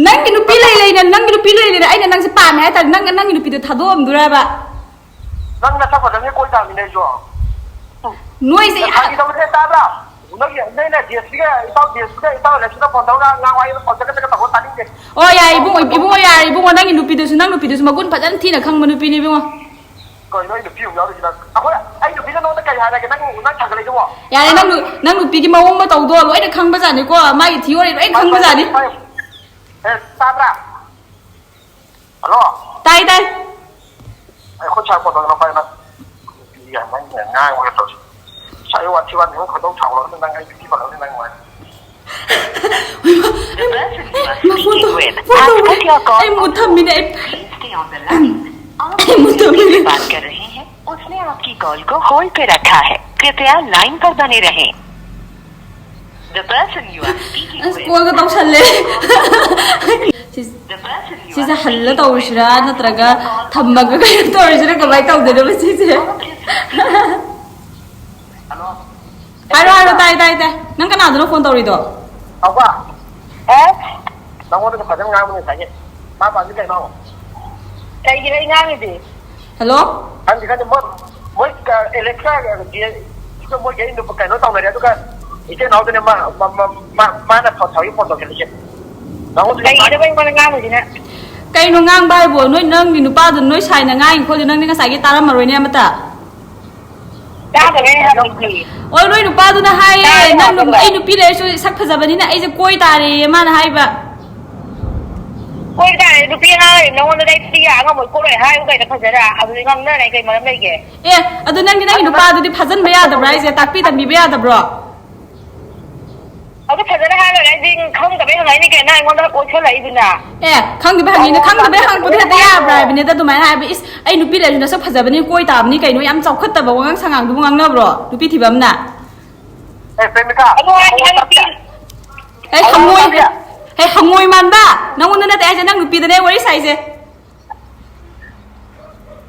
ꯅꯪꯒꯤ ꯅꯨꯄꯤ ꯂꯩ ꯂꯩꯅ, ꯅꯪꯒꯤ ꯅꯨꯄꯤ ꯂꯩ ꯂꯩꯅ ꯑꯩꯅ ꯅꯪꯁꯦ ꯄꯥꯝꯃꯦ ꯍꯥꯏ ꯇꯥꯔꯗꯤ ꯅꯪ, ꯅꯪꯒꯤ ꯅꯨꯄꯤꯗꯣ ꯊꯥꯗꯣꯛꯑꯝꯗꯣꯔꯕ? ꯅꯪ ꯅꯁꯛ ꯐꯖꯕꯅꯤ ꯀꯣꯏ ꯇꯥꯕꯅꯤꯅꯦ ꯑꯩꯁꯨ꯫ ꯅꯣꯏꯁꯦ ꯌꯥꯝ ꯐꯥꯒꯤ ꯇꯧꯕꯅꯦ, ꯇꯥꯕ꯭ꯔꯥ? ꯅꯪꯒꯤ, ꯅꯪꯅ ꯗꯤ ꯑꯦꯁ ꯄꯤꯒ ꯏꯇꯥꯎ, ꯗꯤ ꯑꯦꯁ ꯄꯤꯒ ꯏꯇꯥꯎ ꯑꯦꯂꯦꯛꯁꯀ ꯐꯣꯟ ꯇꯧꯔꯒ ꯉꯥꯡ ꯋꯥꯔꯤ ꯐꯣꯟ ꯆꯠꯀ ꯆꯠꯀ ꯇꯧꯕ ꯇꯥꯅꯤꯡꯗꯦ꯫ ꯑꯣ, ꯌꯥꯏ ꯏꯕꯨꯡꯉꯣ, ꯏꯕꯨꯡꯉꯣ, ꯌꯥꯔꯦ ꯏꯕꯨꯡꯉꯣ, ꯅꯪꯒꯤ ꯅꯨꯄꯤꯗꯨꯁꯨ, ꯅꯪ ꯅꯨꯄꯤꯗꯨꯁꯨ ꯃꯒꯨꯟ ꯐꯖꯅ ꯊꯤꯅ ꯈꯪꯕ ꯅꯨꯄꯤꯅꯤ ꯏꯕꯨꯡꯉꯣ꯫ ꯀꯩꯅꯣ ꯑꯩ ꯅꯨꯄꯤ ꯑꯃꯨꯛ ꯌꯥꯎꯔꯤꯁꯤꯅ? ꯑꯩꯈꯣꯏ, ꯑꯩ ꯅꯨꯄꯤꯅ ꯅꯉꯣꯟꯗ ꯀꯩ ꯍꯥꯏꯔꯒꯦ? ꯅꯪ, ꯅꯪ ꯊꯥꯒꯠꯂꯛꯏꯗꯨꯕꯣ? ꯌꯥꯔꯦ, ꯅꯪ ꯅꯨ-, ꯅꯪ ꯅꯨꯄꯤꯒꯤ ꯃꯑꯣꯡ ꯃꯇꯧꯗꯣ ꯂꯣꯏꯅ ꯈꯪꯕꯖꯥꯠꯅꯤꯀꯣ, ꯃꯥꯒꯤ ꯊꯤꯑꯣꯔꯤ ꯂꯣꯏ ꯈꯪꯕꯖꯥꯠꯅꯤ꯫ ꯄꯥꯏꯌꯨ, ꯄꯥꯏꯌꯨ꯫ ꯑꯦ, ꯇꯥꯕ꯭ꯔꯥ? ꯍꯜꯂꯣ? ꯇꯥꯏ, ꯇꯥꯏ꯫ ꯑꯩ ꯈꯨꯠ ꯁꯥ ꯀꯣꯟꯗꯧꯅ ꯄꯥꯏꯌꯨ ꯅꯪ꯫ ꯅꯨꯄꯤ ꯌꯥꯝ ꯃꯟꯅ ꯉꯥꯡꯕꯒ ꯇꯧꯁꯤ꯫ ꯑꯩ ꯋꯥꯊꯤ ꯋꯥꯊꯤ ꯑꯃꯨꯛ ꯈꯣꯏꯗꯧ ꯁꯥꯎꯒꯠꯂꯛꯀꯅꯤ ꯅꯪ, ꯑꯩ ꯕꯤ ꯄꯤ ꯄꯜꯂꯛꯀꯅꯤ ꯅꯪ ꯅꯨꯡꯉꯥꯏ꯫ ꯍꯩꯃꯥ, ꯍꯩꯃꯥ, ꯐꯣꯟ ꯇꯧ-, ꯐꯣꯟ ꯇꯧ-, ꯑꯩ ꯃꯨꯠ ꯊꯝꯃꯤꯅꯦ, ꯑꯩ꯫ ꯑꯩ ꯃꯨꯠ ꯊꯝꯃꯤꯅꯦ꯫ बात कर रहे हैं, उसने आपकी कॉल को होल्ड पे रखा है। कृपया लाइन पर बने रहें। The person you are speaking ꯑꯁ, with ꯀꯣꯜꯒ ꯇꯧꯁꯜꯂꯦ꯫ ꯁꯤ-, The person you ꯁꯤꯁꯦ are ꯍꯜꯂ speaking ꯇꯧꯔꯁꯤꯔꯥ, with ꯅꯠꯇ꯭ꯔꯒ ꯊꯝꯃꯒ ꯀꯩꯅꯣ ꯇꯧꯔꯁꯤꯔꯥ, ꯀꯃꯥꯏꯅ ꯇꯧꯗꯣꯏꯅꯣ ꯁꯤꯁꯦ? ꯍꯜꯂꯣ꯫ ꯍꯥꯏꯔꯣ, ꯍꯥꯏꯔꯣ, ꯇꯥꯏ, ꯇꯥꯏ, ꯇꯥꯏ꯫ ꯅꯪ ꯀꯅꯥꯗꯅꯣ ꯐꯣꯟ ꯇꯧꯔꯤꯗꯣ? ꯆꯥꯎꯕ꯫ ꯍꯥ? ꯅꯪꯉꯣꯟꯗꯁꯨ ꯐꯖꯅ ꯉꯥꯡꯕꯅꯦ ꯉꯁꯥꯏꯒꯤ꯫ ꯃꯥ ꯄꯥꯝꯃꯤ ꯀꯩꯅꯣ? ꯀꯩꯒꯤꯅꯣ ꯑꯩ ꯉꯥꯡꯉꯤꯗꯤ? ꯍꯜꯂꯣ? ꯈꯪꯗꯦ, ꯈꯪꯗꯦ, ꯃꯣꯏ, ꯃꯣꯏ, ꯑ, ꯑꯦꯂꯦꯛꯁꯥ, ꯑ, ꯗꯤ-, ꯃꯣꯏꯒꯤ ꯅꯨꯄꯥ ꯀꯩꯅꯣ ꯇꯧꯅꯔꯦ, ꯑꯗꯨꯒ ꯏꯆꯦ ꯅꯥꯎꯗꯅꯦ ꯃꯥ, ꯃꯥ, ꯃꯥ, ꯃꯥ, ꯃꯥꯅ ꯐꯣꯟ ꯇꯧꯔꯤ, ꯐꯣꯟ ꯇꯧꯁꯜꯂꯤꯁꯦ꯫ ꯅꯪꯉꯣꯟꯗꯁꯨ ꯀꯩꯒꯤꯅꯣꯕ ꯑꯩꯉꯣꯟꯗ ꯉꯥꯡꯉꯤꯁꯤꯅ? ꯀꯩꯅꯣ ꯉꯥꯡꯕ ꯍꯥꯏꯕꯣ? ꯅꯣꯏ, ꯅꯪꯒꯤ ꯅꯨꯄꯥꯗꯨ ꯅꯣꯏ ꯁꯥꯏꯅ ꯉꯥꯡꯉꯤ ꯈꯣꯠꯂꯤ, ꯅꯪꯗꯤ ꯉꯁꯥꯏꯒꯤ ꯇꯥꯔꯝꯃꯔꯣꯏꯅꯦ ꯑꯃꯇ꯫ ꯇꯥꯗꯕꯩꯅꯦ ꯍꯪꯉꯤꯁꯦ꯫ ꯑꯣ, ꯅꯣꯏ ꯅꯨꯄꯥꯗꯨꯅ ꯍꯥꯏꯌꯦ, ꯇꯥꯗꯦ ꯅꯪ ꯅꯨ-, ꯍꯥꯏꯕ꯫ ꯑꯩ ꯅꯨꯄꯤ ꯂꯩꯔꯁꯨ ꯁꯛ ꯐꯖꯕꯅꯤꯅ ꯑꯩꯁꯦ ꯀꯣꯏ ꯇꯥꯔꯦꯌꯦ ꯃꯥꯅ ꯍꯥꯏꯕ꯫ ꯀꯣꯏ ꯇꯥꯔꯦ, ꯅꯨꯄꯤ ꯑꯉꯥꯡ ꯂꯩꯔꯦ, ꯅꯉꯣꯟꯗ ꯑꯩ ꯅꯨꯄꯤ ꯌꯥ ꯉꯝꯃꯣꯏ ꯈꯣꯠꯂꯣꯏ ꯍꯥꯏꯌꯨ ꯀꯩꯅꯣ ꯐꯖꯅ, ꯑꯗꯨꯗꯤ ꯉꯥꯡꯅꯔꯦ ꯀꯩ ꯃꯔꯝ ꯂꯩꯒꯦ? ꯑꯦ, ꯑꯗꯨ ꯅꯪꯗꯤ ꯅꯪꯒꯤ ꯑꯗꯨ ꯅꯪ ꯅꯨꯄꯥꯗꯨꯗꯤ ꯐꯥꯖꯟꯕ ꯌꯥꯗꯕ꯭ꯔꯥ ꯍꯥꯏꯁꯦ? ꯇꯥꯛꯄꯤ ꯇꯝꯕꯤꯕ ꯌꯥꯗꯕ꯭ꯔꯣ? ꯑꯗꯨ ꯐꯖꯅ ꯍꯥꯏꯔꯒ ꯑꯩꯗꯤ ꯈꯪꯗꯕꯩ ꯍꯪꯉꯛꯏꯅꯤ ꯀꯩꯅꯣ, ꯅꯪ ꯑꯩꯉꯣꯟꯗ ꯀꯣꯏꯁꯜꯂꯛꯏꯗꯨꯅ꯫ ꯑꯦ, ꯈꯪꯗꯕꯩ ꯍꯪꯉꯤꯅ, ꯅꯉꯣꯟꯗ ꯈꯪꯗꯕꯩ ꯍꯪꯉꯛꯄꯗꯤ ꯐꯖꯅ ꯍꯦꯛꯇ ꯍꯥꯏꯌꯣ꯫ ꯌꯥꯕ꯭ꯔꯥ ꯍꯥꯏꯕꯅꯤꯗ, ꯑꯗꯨꯃꯥꯏꯅ ꯍꯥꯏꯕ꯫ ꯏꯁ, ꯑꯩ ꯅꯨꯄꯤ ꯂꯩꯔꯁꯨ ꯅꯁꯛ ꯐꯖꯕꯅꯤ ꯀꯣꯏ ꯇꯥꯕꯅꯤ ꯀꯩꯅꯣ, ꯌꯥꯝ ꯆꯥꯎꯈꯠꯇꯕ ꯋꯥꯉꯥꯡ ꯁꯉꯥꯡꯗꯨꯕꯨ ꯉꯥꯡꯅꯕ꯭ꯔꯣ ꯅꯨꯄꯤ ꯊꯤꯕ ꯑꯃꯅ? ꯑꯦ, ꯄ꯭ꯔꯦꯃꯤꯀꯥ꯫ ꯑꯗꯨ ꯍꯥꯏꯔꯗꯤ ꯅꯪ ꯅꯨꯄꯤ ꯑꯩ ꯍꯪꯉꯣꯏ, ꯑꯩ ꯍꯪꯉꯣꯏ ꯃꯥꯟꯕ, ꯅꯪꯉꯣꯟꯗ ꯅꯠꯇꯦ ꯍꯥꯏꯁꯦ, ꯅꯪ ꯅꯨꯄꯤꯗꯅꯦ ꯋꯥꯔꯤ ꯁꯥꯏꯁꯦ꯫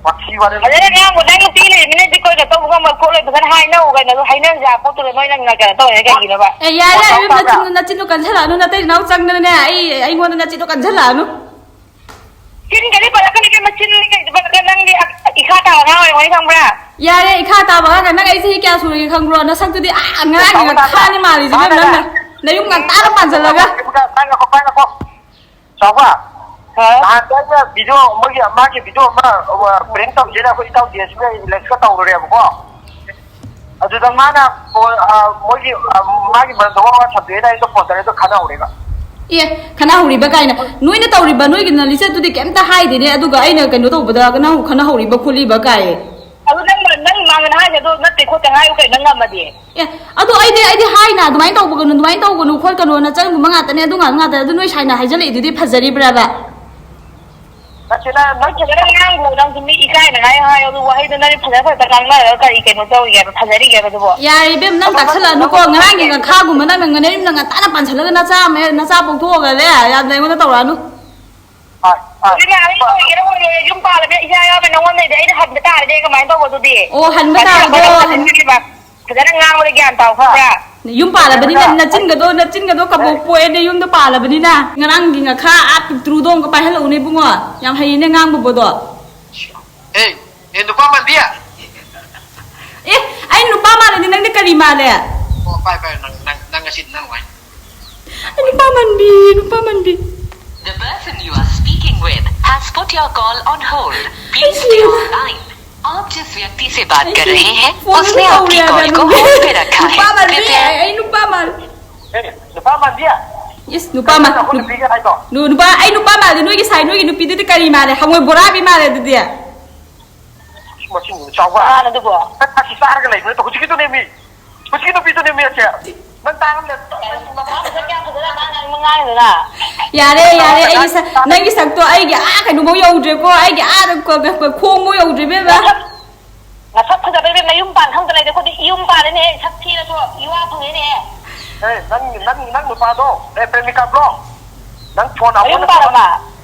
ꯋꯥꯊꯤ ꯋꯥꯔꯦꯝ꯫ ꯐꯖꯅ ꯉꯥꯡꯉꯨ, ꯅꯪ ꯅꯨꯄꯤ ꯂꯩꯔꯃꯤꯅ ꯀꯣꯏꯅ ꯇꯧꯕ ꯉꯝꯃꯣꯏ ꯈꯣꯠꯂꯣꯏ ꯐꯖꯅ ꯍꯥꯏꯅꯧ ꯀꯩꯅꯣ, ꯑꯗꯨ ꯍꯥꯏꯅꯔꯁꯦ ꯍꯥꯄꯣꯠꯇꯨꯗ ꯅꯣꯏ ꯅꯪꯅ ꯀꯩꯅꯣ ꯇꯧꯔꯤꯅ ꯀꯩꯒꯤꯅꯣꯕ? ꯑꯦ, ꯌꯥꯔꯦ, ꯌꯥꯔꯦ, ꯏꯕꯦꯝꯃ, ꯅꯆꯤꯟꯗꯣ, ꯅꯆꯤꯟꯗꯣ ꯀꯟꯁꯜꯂꯛꯑꯅꯨ, ꯅꯇꯩ ꯅꯅꯥꯎ ꯆꯪꯗꯅꯅꯦ, ꯑꯩ, ꯑꯩꯉꯣꯟꯗ ꯅꯆꯤꯟꯗꯣ ꯀꯟꯁꯜꯂꯛꯑꯅꯨ꯫ ꯆꯤꯟꯒꯗꯤ ꯄꯜꯂꯛꯀꯅꯤ ꯏꯕꯦꯝꯃ, ꯆꯤꯟꯗꯤ ꯀꯩꯗ ꯄꯜꯂꯛꯀꯅꯤ? ꯅꯪꯗꯤ ꯏꯈꯥ ꯇꯥꯕ ꯑꯉꯥꯡ ꯑꯣꯏꯔꯝꯒꯅꯤ ꯈꯪꯕ꯭ꯔꯥ? ꯌꯥꯔꯦ, ꯏꯈꯥ ꯇꯥꯕ ꯑꯉꯥꯡ, ꯅꯪ ꯑꯩ ꯆꯍꯤ ꯀꯌꯥ ꯁꯨꯔꯒꯦ ꯈꯪꯕ꯭ꯔꯣ? ꯅꯁꯛꯇꯨꯗꯤ ꯑꯥ ꯉꯔꯥꯡꯒꯤ ꯉꯥꯈꯥꯅꯦ ꯃꯥꯜꯂꯤꯁꯦ ꯏꯕꯦꯝꯃ, ꯅꯪꯅ ꯅꯌꯨꯝ ꯉꯟꯇꯥꯅ ꯄꯥꯟꯁꯤꯜꯂꯒ꯫ ꯄꯥꯏ ꯉꯥꯏꯈꯣ, ꯄꯥꯏ ꯉꯥꯏꯈꯣ꯫ ꯆꯥꯎꯕ꯫ ꯍꯥꯎ꯫ ꯅꯍꯥꯟꯗꯣ ꯑꯩꯅ video, ꯃꯣꯏꯒꯤ, ꯃꯥꯒꯤ video ꯑꯃ, ꯑ, prank ꯇꯧꯁꯦꯅ ꯑꯩꯈꯣꯏ ꯏꯇꯥꯎ ꯖꯦꯁꯨꯒ ꯏꯂꯦꯛꯁꯀ ꯇꯧꯔꯨꯔꯦꯕꯀꯣ꯫ ꯑꯗꯨꯗ ꯃꯥꯅ ꯐꯣꯟ, ꯑ, ꯃꯣꯏꯒꯤ, ꯑ, ꯃꯥꯒꯤ ꯃꯔꯝꯗ ꯋꯥ ꯋꯥ ꯁꯟꯗꯣꯛꯑꯦꯅ ꯑꯩꯗꯣ ꯐꯣꯟ ꯇꯧꯔꯦ, ꯑꯗꯣ ꯈꯠꯅꯍꯧꯔꯦꯕ꯫ ꯑꯦ, ꯈꯠꯅꯍꯧꯔꯤꯕ ꯀꯥꯏꯅ꯫ ꯅꯣꯏꯅ ꯇꯧꯔꯤꯕ, ꯅꯣꯏꯒꯤ ꯅꯂꯤꯆꯠꯇꯨꯗꯤ ꯀꯩꯝꯇ ꯍꯥꯏꯗꯦꯅꯦ, ꯑꯗꯨꯒ ꯑꯩꯅ ꯀꯩꯅꯣ ꯇꯧꯕꯗ ꯅꯪ ꯈꯠꯅꯍꯧꯔꯤꯕ ꯈꯣꯠꯂꯤꯕ ꯀꯥꯏ꯫ ꯑꯗꯨ ꯅꯪ, ꯅꯪ ꯃꯥ ꯅꯪꯅ ꯍꯥꯏꯁꯦ ꯑꯗꯨ ꯅꯠꯇꯦ ꯈꯣꯠꯇꯦ ꯍꯥꯏꯌꯨ ꯀꯩꯅꯣ, ꯅꯪ ꯉꯝꯃꯗꯤ꯫ ꯑꯦ, ꯑꯗꯣ ꯑꯩꯗꯤ, ꯑꯩꯗꯤ ꯍꯥꯏꯅ ꯑꯗꯨꯃꯥꯏꯅ ꯇꯧꯕꯒꯅꯨ, ꯑꯗꯨꯃꯥꯏꯅ ꯇꯧꯒꯅꯨ ꯈꯣꯠꯀꯅꯣ, ꯅꯆꯟꯒꯨꯝꯕ ꯉꯥꯛꯇꯅꯦ, ꯑꯗꯨ ꯉꯥꯛ ꯉꯥꯛꯇꯅꯦ, ꯑꯗꯨ ꯅꯣꯏ ꯁꯥꯏꯅ ꯍꯥꯏꯖꯜꯂꯛꯏꯗꯨꯗꯤ ꯐꯖꯔꯤꯕ꯭ꯔꯕ? ꯅꯠꯇꯦ, ꯅꯪ, ꯅꯪ ꯐꯖꯅ ꯉꯥꯡꯒꯣ, ꯅꯪꯁꯨ ꯃꯤ ꯏꯀꯥꯏꯅꯉꯥꯏ ꯍꯥꯏꯌꯣ, ꯑꯗꯨ ꯋꯥꯍꯩꯗꯣ ꯅꯪ ꯐꯖ ꯐꯖ ꯉꯥꯡꯅꯔꯒ ꯀꯔꯤ ꯀꯩꯅꯣ ꯇꯧꯔꯤꯒꯦꯕ, ꯐꯖꯔꯤꯒꯦꯕ ꯑꯗꯨꯕꯣ? ꯌꯥꯔꯦ ꯏꯕꯦꯝ, ꯅꯪ ꯑꯗꯣ ꯅꯪ, ꯇꯥꯛꯁꯜꯂꯛꯑꯅꯨꯀꯣ, ꯅꯪ ꯉꯔꯥꯡꯒꯤ ꯉꯥꯈꯥꯒꯨꯝꯕ ꯅꯪꯅ ꯅꯌꯨꯝꯗ ꯉꯟꯇꯥꯅ ꯄꯥꯟꯁꯜꯂꯒ ꯅꯆꯥ ꯑꯃ, ꯅꯆꯥ ꯄꯣꯛꯊꯣꯛꯑꯒꯅꯦ, ꯌꯥꯝꯅ ꯑꯩꯉꯣꯟꯗ ꯇꯧꯔꯛꯑꯅꯨ꯫ ꯍꯣꯏ, ꯍꯣꯏ, ꯍꯣꯏ꯫ ꯑꯣꯏꯒꯦꯔꯥ ꯑꯣꯏꯔꯣꯏ, ꯌꯨꯝ ꯄꯥꯜꯂꯗꯤ ꯏꯆꯥ ꯌꯥꯎꯔꯒ ꯅꯉꯣꯟꯗꯩꯗꯤ ꯑꯩꯅ ꯍꯟꯕ ꯇꯥꯔꯗꯤ ꯑꯩ ꯀꯃꯥꯏꯅ ꯇꯧꯕ ꯑꯗꯨꯗꯤ? ꯑꯣ, ꯍꯟꯕ ꯇꯥꯕꯗꯣ, ꯍꯟ- ꯐꯖꯅ ꯉꯥꯡꯕꯗ ꯒ꯭ꯌꯥꯟ ꯇꯥꯎ, ꯈꯪꯕ꯭ꯔꯥ? ꯌꯨꯝ ꯄꯥꯜꯂꯕꯅꯤꯅ ꯅꯆꯤꯟꯒꯗꯣ, ꯅꯆꯤꯟꯒꯗꯣ ꯀꯕꯣꯛ ꯄꯣꯛꯑꯦꯅꯦ, ꯌꯨꯝꯗ ꯄꯥꯜꯂꯕꯅꯤꯅ꯫ ꯉꯔꯥꯡꯒꯤ ꯉꯥꯈꯥ ꯑꯥ ꯄꯤꯛꯇ꯭ꯔꯨꯗꯣ ꯑꯃꯨꯛꯀ ꯄꯥꯏꯍꯜꯂꯛꯎꯅꯦ ꯏꯕꯨꯡꯉꯣ꯫ ꯌꯥꯝ ꯍꯩꯌꯦꯅꯦ ꯉꯥꯡꯕꯕꯨꯗꯣ꯫ ꯑꯦ, ꯑꯦ, ꯅꯨꯄꯥ ꯃꯥꯟꯕꯤ! ꯑꯦ, ꯑꯩ ꯅꯨꯄꯥ ꯃꯥꯜꯂꯗꯤ ꯅꯪꯗꯤ ꯀꯔꯤ ꯃꯥꯜꯂꯦ? ꯑꯣ, ꯄꯥꯏ, ꯄꯥꯏ, ꯅꯪ, ꯅꯪ, ꯅꯪ ꯉꯁꯤ ꯅꯪ ꯋꯥꯏ꯫ ꯑꯩ ꯅꯨꯄꯥ ꯃꯥꯟꯕꯤ, ꯅꯨꯄꯥ ꯃꯥꯟꯕꯤ꯫ The person you are speaking with has put your call on hold. Please stay on line. आप जिस व्यक्ति से बात कर रहे हैं, उसने आपकी कॉल को होल्ड पे रखा है। ꯅꯨꯄꯥ ꯃꯥꯟꯕꯤ, कृपया ꯑꯩ, ꯑꯩ ꯅꯨꯄꯥ ꯃꯥꯜꯂꯦ꯫ ꯑꯦ, ꯅꯨꯄꯥ ꯃꯥꯟꯕꯤ? ꯏꯁ, ꯅꯨꯄꯥ ꯃꯥ-, ꯀꯩꯅꯣ ꯅꯈꯣꯏ ꯅꯨ-, ꯅꯨꯄꯤꯒ ꯍꯥꯏꯗꯣ? ꯅꯨ-, ꯅꯨꯄꯥ, ꯑꯩ ꯅꯨꯄꯥ ꯃꯥꯜꯂꯦ, ꯅꯣꯏꯒꯤ ꯁꯥꯏ, ꯅꯣꯏꯒꯤ ꯅꯨꯄꯤꯗꯨꯗꯤ ꯀꯔꯤ ꯃꯥꯜꯂꯦ? ꯍꯪꯉꯣꯏ ꯕꯣꯔꯥꯕꯤ ꯃꯥꯜꯂꯦ ꯑꯗꯨꯗꯤ꯫ ꯃꯁꯤꯡ ꯆꯥꯎꯕ꯫ ꯀꯅꯥꯅꯣ ꯑꯗꯨꯕꯣ? ꯅꯪ ꯊꯥꯛꯁꯤ ꯆꯥꯔꯒ ꯂꯩꯕ ꯅꯠꯇ꯭ꯔꯣ? ꯍꯧꯖꯤꯛꯀꯤꯗꯨꯅꯦ ꯃꯤ꯫ ꯍꯧꯖꯤꯛꯀꯤ ꯅꯨꯄꯤꯗꯨꯅꯦ ꯃꯤ ꯑꯁꯦ꯫ ꯅꯪ ꯇꯥꯔꯝꯅꯦ꯫ ꯃꯊꯥ ꯐꯖ ꯀꯌꯥ ꯐꯖꯅ ꯉꯥꯡ-, ꯉꯥꯡ-, ꯉꯥꯡꯉꯤꯗꯨꯅ? ꯌꯥꯔꯦ, ꯌꯥꯔꯦ, ꯑꯩꯒꯤ ꯁꯛ-, ꯅꯪꯒꯤ ꯁꯛꯇꯣ ꯑꯩꯒꯤ ꯑꯥ ꯀꯩꯅꯣꯐꯥꯎ ꯌꯧꯗ꯭ꯔꯦꯀꯣ, ꯑꯩꯒꯤ ꯑꯥ ꯈꯣꯡꯐꯥꯎ ꯌꯧꯗ꯭ꯔꯦ, ꯏꯕꯦꯝꯃ꯫ ꯅꯁꯛ, ꯅꯁꯛ ꯐꯖꯕ ꯏꯕꯦꯝꯃ, ꯌꯨꯝ ꯄꯥꯟ ꯈꯪꯗ ꯂꯩꯔꯦ꯫ ꯑꯩꯈꯣꯏꯗꯤ ꯌꯨꯝ ꯄꯥꯜꯂꯦꯅꯦꯍꯦ, ꯁꯛ ꯊꯤꯔꯁꯨ ꯏꯋꯥ ꯐꯪꯉꯦꯅꯦꯍꯦ꯫ ꯑꯦ, ꯅꯪ, ꯅꯪ, ꯅꯪ ꯅꯨꯄꯥꯗꯣ, ꯑꯦ, ꯄ꯭ꯔꯦꯃꯤꯀꯥ ꯕ꯭ꯔꯣ, ꯅꯪ ꯐꯣꯟ ꯃꯌꯨꯝ ꯑꯃꯨꯛ ꯄꯥꯜꯂꯕ?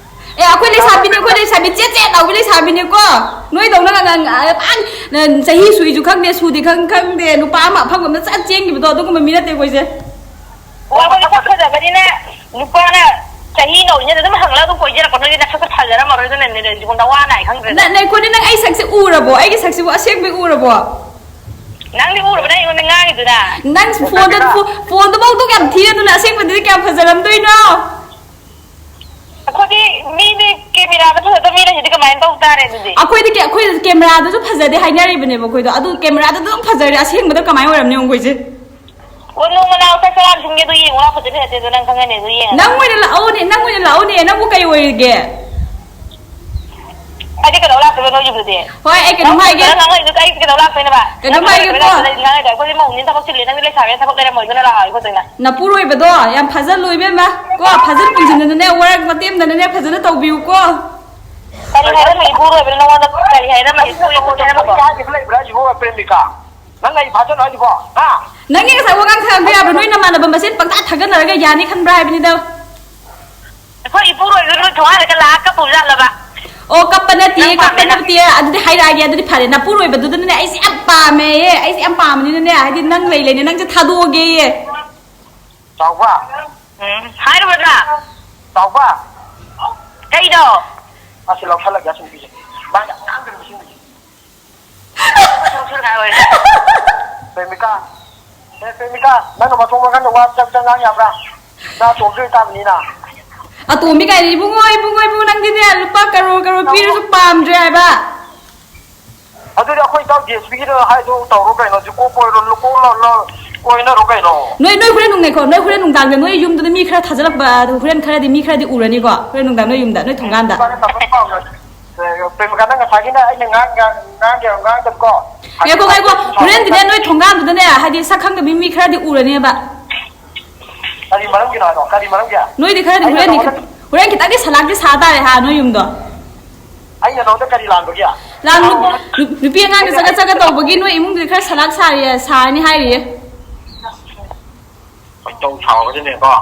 ꯑꯦ, ꯑꯩꯈꯣꯏ ꯂꯩꯁꯥꯕꯤꯅꯦ, ꯑꯩꯈꯣꯏ ꯂꯩꯁꯥꯕꯤ ꯆꯦꯠ ꯆꯦꯠ ꯂꯥꯎꯕꯤ ꯂꯩꯁꯥꯕꯤꯅꯦꯀꯣ꯫ ꯅꯣꯏꯗꯧꯅ ꯉ-, ꯉ-, ꯑ, ꯆꯍꯤ ꯁꯨꯏꯁꯨ ꯈꯪꯗꯦ, ꯁꯨꯗꯦ ꯈꯪ-, ꯈꯪꯗꯦ, ꯅꯨꯄꯥ ꯑꯃ ꯑꯐꯪꯕ ꯑꯃꯗ ꯆꯠ ꯆꯦꯟꯈꯤꯕꯗꯣ, ꯑꯗꯨꯒꯨꯝꯕ ꯃꯤ ꯅꯠꯇꯦ ꯑꯩꯈꯣꯏꯁꯦ꯫ ꯑꯣ, ꯑꯩꯈꯣꯏꯗꯤ ꯁꯛ ꯐꯖꯕꯅꯤꯅ ꯅꯨꯄꯥꯅ ꯆꯍꯤ ꯅꯧꯔꯤꯉꯩꯗ ꯑꯗꯨꯝ ꯍꯪꯂꯒ ꯑꯗꯨꯝ ꯀꯣꯏꯖꯔꯛꯄ, ꯅꯣꯏꯗꯤ ꯅꯁꯛꯁꯨ ꯐꯖꯔꯝꯃꯔꯣꯏ, ꯑꯗꯨꯅꯅꯦ ꯅꯣꯏ ꯅꯋꯥ ꯅꯥꯏ ꯈꯪꯗ꯭ꯔꯦꯗꯣ꯫ ꯅ-, ꯅ-, ꯑꯩꯈꯣꯏꯗꯤ ꯅꯪ ꯑꯩ ꯁꯛꯁꯦ ꯎꯔꯕꯣ? ꯑꯩꯒꯤ ꯁꯛꯁꯤꯕꯨ ꯑꯁꯦꯡꯕꯩ ꯎꯔꯕꯣ? ꯅꯪꯗꯤ ꯎꯔꯕꯅꯦ ꯑꯩꯉꯣꯟꯗ ꯉꯥꯡꯉꯤꯗꯨꯅ꯫ ꯅꯪ ꯐꯣꯟꯗ, ꯐꯣ-, ꯐꯣꯟꯗꯐꯧ ꯑꯗꯨꯛ ꯌꯥꯝ ꯊꯤꯔꯗꯨꯅ ꯑꯁꯦꯡꯕꯗꯗꯤ ꯀꯌꯥꯝ ꯐꯖꯔꯝꯗꯣꯏꯅꯣ? ꯑꯩꯈꯣꯏꯗꯤ ꯃꯤꯗꯤ ꯀꯦꯃꯦꯔꯥꯗ ꯐꯖꯗꯕ ꯃꯤ ꯂꯩꯁꯤꯗꯤ ꯀꯃꯥꯏꯅ ꯇꯧ ꯇꯥꯔꯦ ꯑꯗꯨꯗꯤ? ꯑꯩꯈꯣꯏꯗꯤ ꯀꯦ-, ꯑꯩꯈꯣꯏ ꯀꯦꯃꯦꯔꯥꯗꯁꯨ ꯐꯖꯗꯦ ꯍꯥꯏꯅꯔꯤꯕꯅꯦꯕ ꯑꯩꯈꯣꯏꯗꯣ꯫ ꯑꯗꯨ ꯀꯦꯃꯦꯔꯥꯗ ꯑꯗꯨꯝ ꯐꯖꯔꯦ, ꯑꯁꯦꯡꯕꯗ ꯀꯃꯥꯏꯅ ꯑꯣꯏꯔꯝꯅꯤ ꯌꯦꯡꯉꯨ ꯑꯩꯈꯣꯏꯁꯦ꯫ ꯑꯣ, ꯅꯣꯡꯃ ꯂꯥꯛꯑꯣ, ꯆꯥꯛ ꯆꯔꯥ ꯑꯃ ꯁꯤꯟꯒꯦ, ꯑꯗꯨ ꯌꯦꯡꯉꯨ ꯂꯥꯛꯑꯣ, ꯐꯖ ꯐꯖꯗꯦꯗꯣ ꯅꯪ ꯈꯪꯒꯅꯤ, ꯑꯗꯨ ꯌꯦꯡꯉꯒ꯫ ꯅꯪ ꯑꯣꯏꯅ ꯂꯥꯛꯑꯣꯅꯦ, ꯅꯪ ꯑꯣꯏꯅ ꯂꯥꯛꯑꯣꯅꯦ, ꯅꯪꯕꯨ ꯀꯩ ꯑꯣꯏꯔꯤꯒꯦ? ꯑꯩꯗꯤ ꯀꯩꯗꯧ ꯂꯥꯛꯇꯣꯏꯕ ꯅꯣꯏ ꯌꯨꯝꯗꯨꯗꯤ? ꯍꯣꯏ, ꯑꯩ ꯀꯩꯅꯣꯝ ꯅꯪ ꯍꯥꯏꯒꯦ꯫ ꯐꯖꯅ ꯉꯥꯡꯉꯛꯏꯗꯨꯗꯤ ꯑꯩ ꯀꯩꯗꯧ ꯂꯥꯛꯇꯣꯏꯅꯦꯕ? ꯀꯩꯅꯣꯝ ꯅꯪ ꯍꯥꯏꯒꯦꯀꯣ꯫ ꯐꯖꯅ ꯉꯥꯡꯉꯛꯏꯗꯣ ꯑꯩꯈꯣꯏꯗꯤ ꯃꯧꯅꯤꯅ ꯊꯕꯛ ꯆꯤꯜꯂꯤ, ꯅꯪꯗꯤ ꯂꯩꯁꯥꯕꯤꯅ ꯊꯕꯛ ꯂꯩꯔꯝꯃꯣꯏ, ꯑꯗꯨꯅ ꯂꯥꯛꯑꯣ ꯑꯩꯈꯣꯏꯗ ꯑꯣꯏꯅ꯫ ꯅꯄꯨꯔꯣꯏꯕꯗꯣ ꯌꯥꯝ ꯐꯖ ꯂꯣꯏꯕ ꯏꯃ꯫ ꯀꯣ, ꯐꯖꯅ ꯄꯨꯟꯁꯤꯟꯗꯅꯅꯦ, ꯋꯥꯔꯛ ꯃꯇꯦꯝꯗꯅꯅꯦ ꯐꯖꯅ ꯇꯧꯕꯤꯌꯨꯀꯣ꯫ ꯀꯔꯤ ꯍꯥꯏꯔꯝꯃꯤ ꯏꯄꯨꯔꯣꯏꯕꯅ ꯅꯉꯣꯟꯗ? ꯀꯔꯤ ꯍꯥꯏꯔꯝꯃꯤ? ꯏꯄꯨꯔꯣꯏꯕ ꯍꯥꯏꯔꯝꯃꯤ? ꯍꯥꯏꯕ ꯂꯩꯕ꯭ꯔꯥ ꯍꯥꯏꯁꯤꯕꯣ, ꯄ꯭ꯔꯦꯃꯤꯀꯥ? ꯅꯪ ꯑꯩ ꯐꯥꯖꯜꯂꯣ ꯍꯥꯏꯁꯤꯕꯣ? ꯍꯥ? ꯅꯪꯒꯤ ꯉꯁꯥꯏ ꯋꯥꯉꯥꯡ ꯁꯉꯥꯡꯗꯣ ꯌꯥꯕ꯭ꯔꯥ? ꯅꯣꯏ ꯅꯃꯥꯟꯅꯕ ꯃꯁꯦꯟ ꯄꯪꯇꯥ ꯊꯥꯒꯠꯅꯔꯒ ꯌꯥꯅꯤ ꯈꯟꯕ꯭ꯔꯥ ꯍꯥꯏꯕꯅꯤꯗ꯫ ꯑꯩꯈꯣꯏ ꯏꯄꯨꯔꯣꯏꯕꯗꯨ ꯅꯣꯏ ꯊꯣꯡꯒꯥꯟꯗꯒ ꯂꯥꯛꯑ ꯀꯞꯄꯨ ꯖꯥꯠꯂꯕ? ꯑꯣ, ꯀꯞꯄ ꯅꯠꯇꯦ, ꯅꯪ ꯀꯞꯄ ꯄꯥꯝꯃꯦꯅ? ꯅꯠꯇꯦ꯫ ꯑꯗꯨꯗꯤ ꯍꯥꯏꯔꯛꯑꯒꯦ, ꯑꯗꯨꯗꯤ ꯐꯔꯦ꯫ ꯅꯄꯨꯔꯣꯏꯕꯗꯨꯗꯅꯅꯦ ꯑꯩꯁꯦ ꯌꯥꯝ ꯄꯥꯝꯃꯦꯌꯦ, ꯑꯩꯁꯦ ꯌꯥꯝ ꯄꯥꯝꯕꯅꯤꯅꯅꯦ, ꯍꯥꯏꯗꯤ ꯅꯪ ꯂꯩ ꯂꯩꯅꯦ ꯅꯪꯁꯦ ꯊꯥꯗꯣꯛꯑꯒꯦꯌꯦ꯫ ꯆꯥꯎꯕ꯫ ꯎꯝ, ꯍꯥꯏꯔꯨꯔꯣꯗꯅ꯫ ꯆꯥꯎꯕ꯫ ꯀꯩꯅꯣ? ꯑꯁꯤ ꯂꯧꯁꯜꯂꯒꯦ, ꯑꯁꯤ ꯅꯨꯄꯤꯁꯦ꯫ ꯃꯥꯅ ꯑꯉꯥꯡꯗ ꯅꯨꯄꯤꯁꯤꯡꯁꯦ꯫ ꯄ꯭ꯔꯦꯃꯤꯀꯥ, ꯑꯦ, ꯄ꯭ꯔꯦꯃꯤꯀꯥ, ꯅꯪꯅ ꯃꯊꯣꯡ ꯃꯈꯥꯡꯗ ꯋꯥ ꯆꯪ ꯆꯪ ꯉꯥꯡ ꯌꯥꯕ꯭ꯔꯥ? ꯅꯪ ꯑꯇꯣꯝꯕꯤ ꯑꯣꯏ ꯇꯥꯕꯅꯤꯅ꯫ ꯑꯇꯣꯝꯕꯤ ꯀꯥꯏꯅ, ꯏꯕꯨꯡꯉꯣ, ꯏꯕꯨꯡꯉꯣ, ꯏꯕꯨꯡꯉꯣ, ꯅꯪꯗꯤꯅꯦ ꯂꯨꯄꯥ ꯀꯔꯣꯔ ꯀꯔꯣꯔ ꯄꯤꯔꯁꯨ ꯄꯥꯝꯗ꯭ꯔꯦ ꯍꯥꯏꯕ꯫ ꯑꯗꯨꯗꯤ ꯑꯩꯈꯣꯏ ꯏꯇꯥꯎ ꯗꯤ ꯑꯦꯁ ꯄꯤꯒꯤꯗ ꯍꯥꯏꯗꯣ ꯇꯧꯔꯣ ꯀꯩꯅꯣ, ꯖꯨꯀꯣ ꯀꯣꯏꯔꯣ, ꯂꯨꯀꯣ ꯂ-, ꯂ-, ꯀꯣꯏꯅꯔꯣ ꯀꯩꯅꯣ꯫ ꯅꯣꯏ, ꯅꯣꯏ ꯍꯣꯔꯦꯟ ꯅꯨꯡꯗꯥꯡ, ꯅꯣꯏ ꯍꯣꯔꯦꯟ ꯅꯨꯡꯗꯥꯡꯗ ꯅꯣꯏ ꯌꯨꯝꯗꯨꯗ ꯃꯤ ꯈꯔ ꯊꯥꯖꯤꯜꯂꯛꯄ, ꯑꯗꯨ ꯍꯣꯔꯦꯟ ꯈꯔꯗꯤ, ꯃꯤ ꯈꯔꯗꯤ ꯎꯔꯅꯤꯀꯣ, ꯍꯣꯔꯦꯟ ꯅꯨꯡꯗꯥꯡ ꯅꯣꯏ ꯌꯨꯝꯗ, ꯅꯣꯏ ꯊꯣꯡꯒꯥꯟꯗ꯫ ꯏꯕꯥꯅꯤ ꯇꯧꯕ ꯄꯥꯎꯅꯦ꯫ ꯑꯦ, ꯄ꯭ꯔꯦꯃꯤꯀꯥ, ꯅꯪ ꯉꯁꯥꯏꯒꯤꯅꯦ ꯑꯩꯅ ꯉꯥꯡ-, ꯉꯥꯡ-, ꯉꯥꯡꯒꯦ ꯉꯥꯡꯗꯕꯀꯣ꯫ ꯉꯥꯏꯈꯣ, ꯉꯥꯏꯈꯣ꯫ ꯍꯣꯔꯦꯟꯗꯤꯅꯦ, ꯅꯣꯏ ꯊꯣꯡꯒꯥꯟꯗꯨꯗꯅꯦ, ꯍꯥꯏꯗꯤ ꯁꯛ ꯈꯪꯗꯕ ꯃꯤ ꯈꯔꯗꯤ ꯎꯔꯅꯦꯕ꯫ ꯀꯔꯤ ꯃꯔꯝꯒꯤꯅꯣ ꯍꯥꯏꯅꯣ? ꯀꯔꯤ ꯃꯔꯝꯒꯤ? ꯅꯣꯏꯗꯤ ꯈꯔꯗꯤ ꯑꯩꯅ ꯍꯣꯔꯦꯟꯗꯤ ꯅꯉꯣꯟꯗ ꯈꯤ-, ꯍꯣꯔꯦꯟ ꯈꯤꯇꯪꯗꯤ ꯁꯂꯥꯛꯇꯤ ꯁꯥ ꯇꯥꯔꯦ ꯍꯥ, ꯅꯣꯏ ꯌꯨꯝꯗꯣ꯫ ꯑꯩꯅ ꯅꯉꯣꯟꯗ ꯀꯔꯤ ꯂꯥꯟꯕꯒꯤ? ꯂꯥꯟ-, ꯅꯨ-, ꯅꯨꯄꯤ ꯑꯉꯥꯡꯗ ꯆꯒꯠ ꯆꯒꯠ ꯇꯧꯕꯒꯤ ꯅꯣꯏ ꯏꯃꯨꯡꯗꯨꯗꯤ ꯈꯔ ꯁꯂꯥꯛ ꯁꯥꯔꯤ-, ꯁꯥꯔꯅꯤ ꯍꯥꯏꯔꯤꯌꯦ꯫ ꯈꯣꯏꯗꯧ ꯁꯥꯎꯔꯒꯅꯤꯅꯦꯀꯣ꯫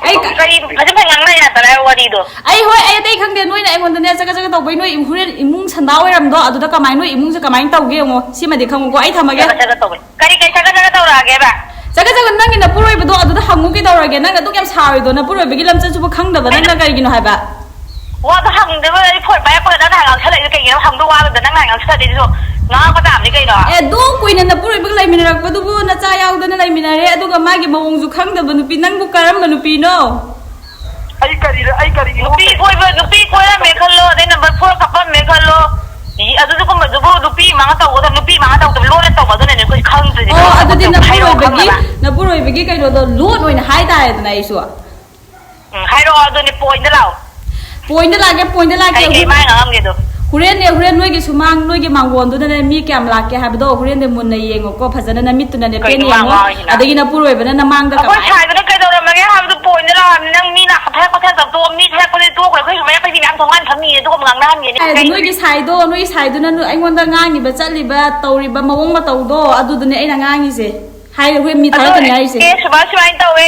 ꯑꯩ ꯀ-, ꯀꯔꯤ ꯐꯖ ꯐꯖ ꯉꯥꯡꯅ ꯌꯥꯗꯔ ꯋꯥꯔꯤꯗꯣ? ꯑꯩ, ꯍꯣꯏ, ꯑꯩ ꯑꯇꯩ ꯈꯪꯗꯦ, ꯅꯣꯏꯅ ꯑꯩꯉꯣꯟꯗꯅꯦ ꯆꯒꯠ ꯆꯒꯠ ꯇꯧꯕꯩ, ꯅꯣꯏ ꯏꯃꯨꯡ ꯍꯣꯔꯦꯟ ꯏꯃꯨꯡ ꯁꯟꯗꯥ ꯑꯣꯏꯔꯝꯗꯣ, ꯑꯗꯨꯗ ꯀꯃꯥꯏꯅ, ꯅꯣꯏ ꯏꯃꯨꯡꯁꯦ ꯀꯃꯥꯏꯅ ꯇꯧꯒꯦ ꯌꯦꯡꯉꯣ, ꯁꯤꯃꯗꯤ ꯈꯪꯉꯨꯀꯣ, ꯑꯩ ꯊꯝꯃꯒꯦ꯫ ꯆꯒꯠ ꯆꯒꯠ ꯇꯧꯕꯩ꯫ ꯀꯔꯤ, ꯀꯔꯤ ꯆꯒꯠ ꯆꯒꯠ ꯇꯧꯔꯛꯑꯒꯦꯕ? ꯆꯒꯠ ꯆꯒꯠ, ꯅꯪꯒꯤ ꯅꯄꯨꯔꯣꯏꯕꯗꯣ ꯑꯗꯨꯗ ꯍꯪꯉꯨ ꯀꯩꯗꯧꯔꯒꯦ? ꯅꯪ ꯑꯗꯨꯛ ꯌꯥꯝ ꯁꯥꯎꯔꯤꯗꯣ, ꯅꯄꯨꯔꯣꯏꯕꯒꯤ ꯂꯝꯆꯠꯁꯨꯕꯨ ꯈꯪꯗꯕ ꯀꯩꯅꯣ? ꯅꯪꯅ ꯀꯔꯤꯒꯤꯅꯣ ꯍꯥꯏꯕ? ꯋꯥꯗꯣ ꯍꯪꯗꯕ ꯑꯩ ꯐꯣꯟ ꯄꯥꯏꯔꯛꯄꯒ ꯅꯪꯅ ꯉꯥꯡꯁꯜꯂꯛꯏꯗꯣ ꯀꯩꯒꯤꯅꯣ? ꯍꯪꯗꯣ ꯋꯥꯗꯣ ꯅꯪꯅ ꯉꯥꯡꯁꯜꯂꯛꯏꯗꯨꯁꯨ ꯉꯥꯡꯉꯛꯄ ꯇꯥꯕꯅꯤ ꯀꯩꯅꯣ? ꯑꯦ, ꯑꯗꯨ ꯀꯨꯏꯅ ꯅꯄꯨꯔꯣꯏꯕꯒ ꯂꯩꯃꯤꯟꯅꯔꯛꯄꯗꯨꯕꯨ ꯅꯆꯥ ꯌꯥꯎꯗꯅ ꯂꯩꯃꯤꯟꯅꯔꯦ, ꯑꯗꯨꯒ ꯃꯥꯒꯤ ꯃꯑꯣꯡꯁꯨ ꯈꯪꯗꯕ ꯅꯨꯄꯤ, ꯅꯪꯕꯨ ꯀꯔꯝꯕ ꯅꯨꯄꯤꯅꯣ? ꯑꯩ ꯀꯔꯤ, ꯑꯩ ꯀꯔꯤ ꯅꯨꯄꯤ ꯀꯣꯏꯕ, ꯅꯨꯄꯤ ꯀꯣꯏꯔꯝꯃꯦ ꯈꯜꯂꯣ, ꯑꯗꯩ ꯅꯝꯕꯔ ꯐꯣꯔ ꯀꯞꯄꯝꯃꯦ ꯈꯜꯂꯣ꯫ ꯏ, ꯑꯗꯨꯒꯨꯝꯕꯗꯨꯕꯨ ꯅꯨꯄꯤ ꯃꯥꯡ ꯇꯧꯒꯗꯕ, ꯅꯨꯄꯤ ꯃꯥꯡ ꯇꯧꯗꯕ, ꯂꯣꯟꯅ ꯇꯧꯕ, ꯑꯗꯨꯅꯅꯦ ꯑꯩꯈꯣꯏ ꯈꯪꯗ꯭ꯔꯤꯁꯦ꯫ ꯑꯣ, ꯀꯔꯝꯕ ꯑꯗꯨꯗꯤ ꯄꯣꯠꯇꯣ ꯍꯥꯏꯔꯛꯑꯣ ꯅꯄꯨꯔꯣꯏꯕꯒꯤ, ꯈꯪꯅꯕ꯫ ꯅꯄꯨꯔꯣꯏꯕꯒꯤ ꯀꯩꯅꯣꯗꯣ ꯂꯣꯟ ꯑꯣꯏꯅ ꯍꯥꯏꯇꯥꯔꯦꯗꯅ ꯑꯩꯁꯨ꯫ ꯎꯝ, ꯍꯥꯏꯔꯛꯑꯣ, ꯑꯗꯨꯅꯦ ꯄꯣꯏꯟꯗ ꯂꯥꯛꯑꯣ꯫ ꯄꯣꯏꯟꯗ ꯂꯥꯛꯀꯦ, ꯄꯣꯏꯟꯗ ꯂꯥꯛꯀꯦ꯫ ꯀꯩ ꯀꯩ ꯃꯥ ꯉꯥꯡꯉꯝꯒꯦꯗꯣ? ꯍꯣꯔꯦꯟꯅꯦ, ꯍꯣꯔꯦꯟ ꯅꯣꯏꯒꯤ ꯁꯨꯃꯥꯡ, ꯅꯣꯏꯒꯤ ꯃꯥꯡꯒꯣꯟꯗꯨꯗꯅꯦ ꯃꯤ ꯀꯌꯥꯝ ꯂꯥꯛꯀꯦ ꯍꯥꯏꯕꯗꯣ ꯍꯣꯔꯦꯟꯗꯤ ꯃꯨꯟꯅ ꯌꯦꯡꯉꯣꯀꯣ, ꯐꯖꯅ ꯅꯃꯤꯠꯇꯨꯅꯅꯦ ꯄꯦꯟꯅ ꯀꯩꯅꯣ ꯃꯥ ꯌꯦꯡꯉꯣ꯫ ꯉꯥꯡꯉꯤꯁꯤꯅ? ꯑꯗꯒꯤ ꯅꯄꯨꯔꯣꯏꯕꯅ ꯅꯃꯥꯡꯗ ꯑꯩꯈꯣꯏ ꯀꯃꯥꯏ ꯁꯥꯏꯗꯨꯅ ꯀꯩꯗꯧꯔꯝꯃꯒꯦ ꯍꯥꯏꯕꯗꯣ ꯄꯣꯏꯟꯗ ꯂꯥꯛꯑꯕꯅꯤ꯫ ꯅꯪ ꯃꯤ ꯂꯥꯛꯄ ꯊꯛꯄ ꯊꯛꯇꯕ ꯇꯣꯛꯑꯣ, ꯃꯤ ꯊꯛꯄꯗꯤ ꯇꯣꯛꯈ꯭ꯔꯦ꯫ ꯑꯩꯈꯣꯏꯁꯨ ꯃꯌꯥꯝ ꯄꯩꯁꯤ ꯃꯌꯥꯝ ꯊꯣꯡꯒꯥꯟ ꯐꯝꯃꯤꯅꯦ, ꯑꯗꯨꯒ ꯉꯥꯡꯅꯍꯟꯒꯦꯅꯦ꯫ ꯍꯥꯏꯗꯤ ꯀꯩ? ꯅꯣꯏꯒꯤ ꯁꯥꯏꯗꯣ, ꯅꯣꯏ ꯁꯥꯏꯗꯨꯅ ꯅꯣꯏ ꯑꯩꯉꯣꯟꯗ ꯉꯥꯡꯉꯤꯕ, ꯆꯠꯂꯤꯕ, ꯇꯧꯔꯤꯕ ꯃꯑꯣꯡ ꯃꯇꯧꯗꯣ ꯑꯗꯨꯗꯨꯅꯦ ꯑꯩꯅ ꯉꯥꯡꯉꯤꯁꯦ꯫ ꯍꯥꯏꯔꯤ ꯍꯣꯔꯦꯟ ꯃꯤ ꯑꯗꯣ ꯊꯥꯔꯛꯀꯅꯤ ꯍꯥꯏꯔꯤꯁꯦ꯫ ꯑꯦ, ꯁꯨꯃꯥꯏ ꯁꯨꯃꯥꯏꯅ ꯇꯧꯋꯦ,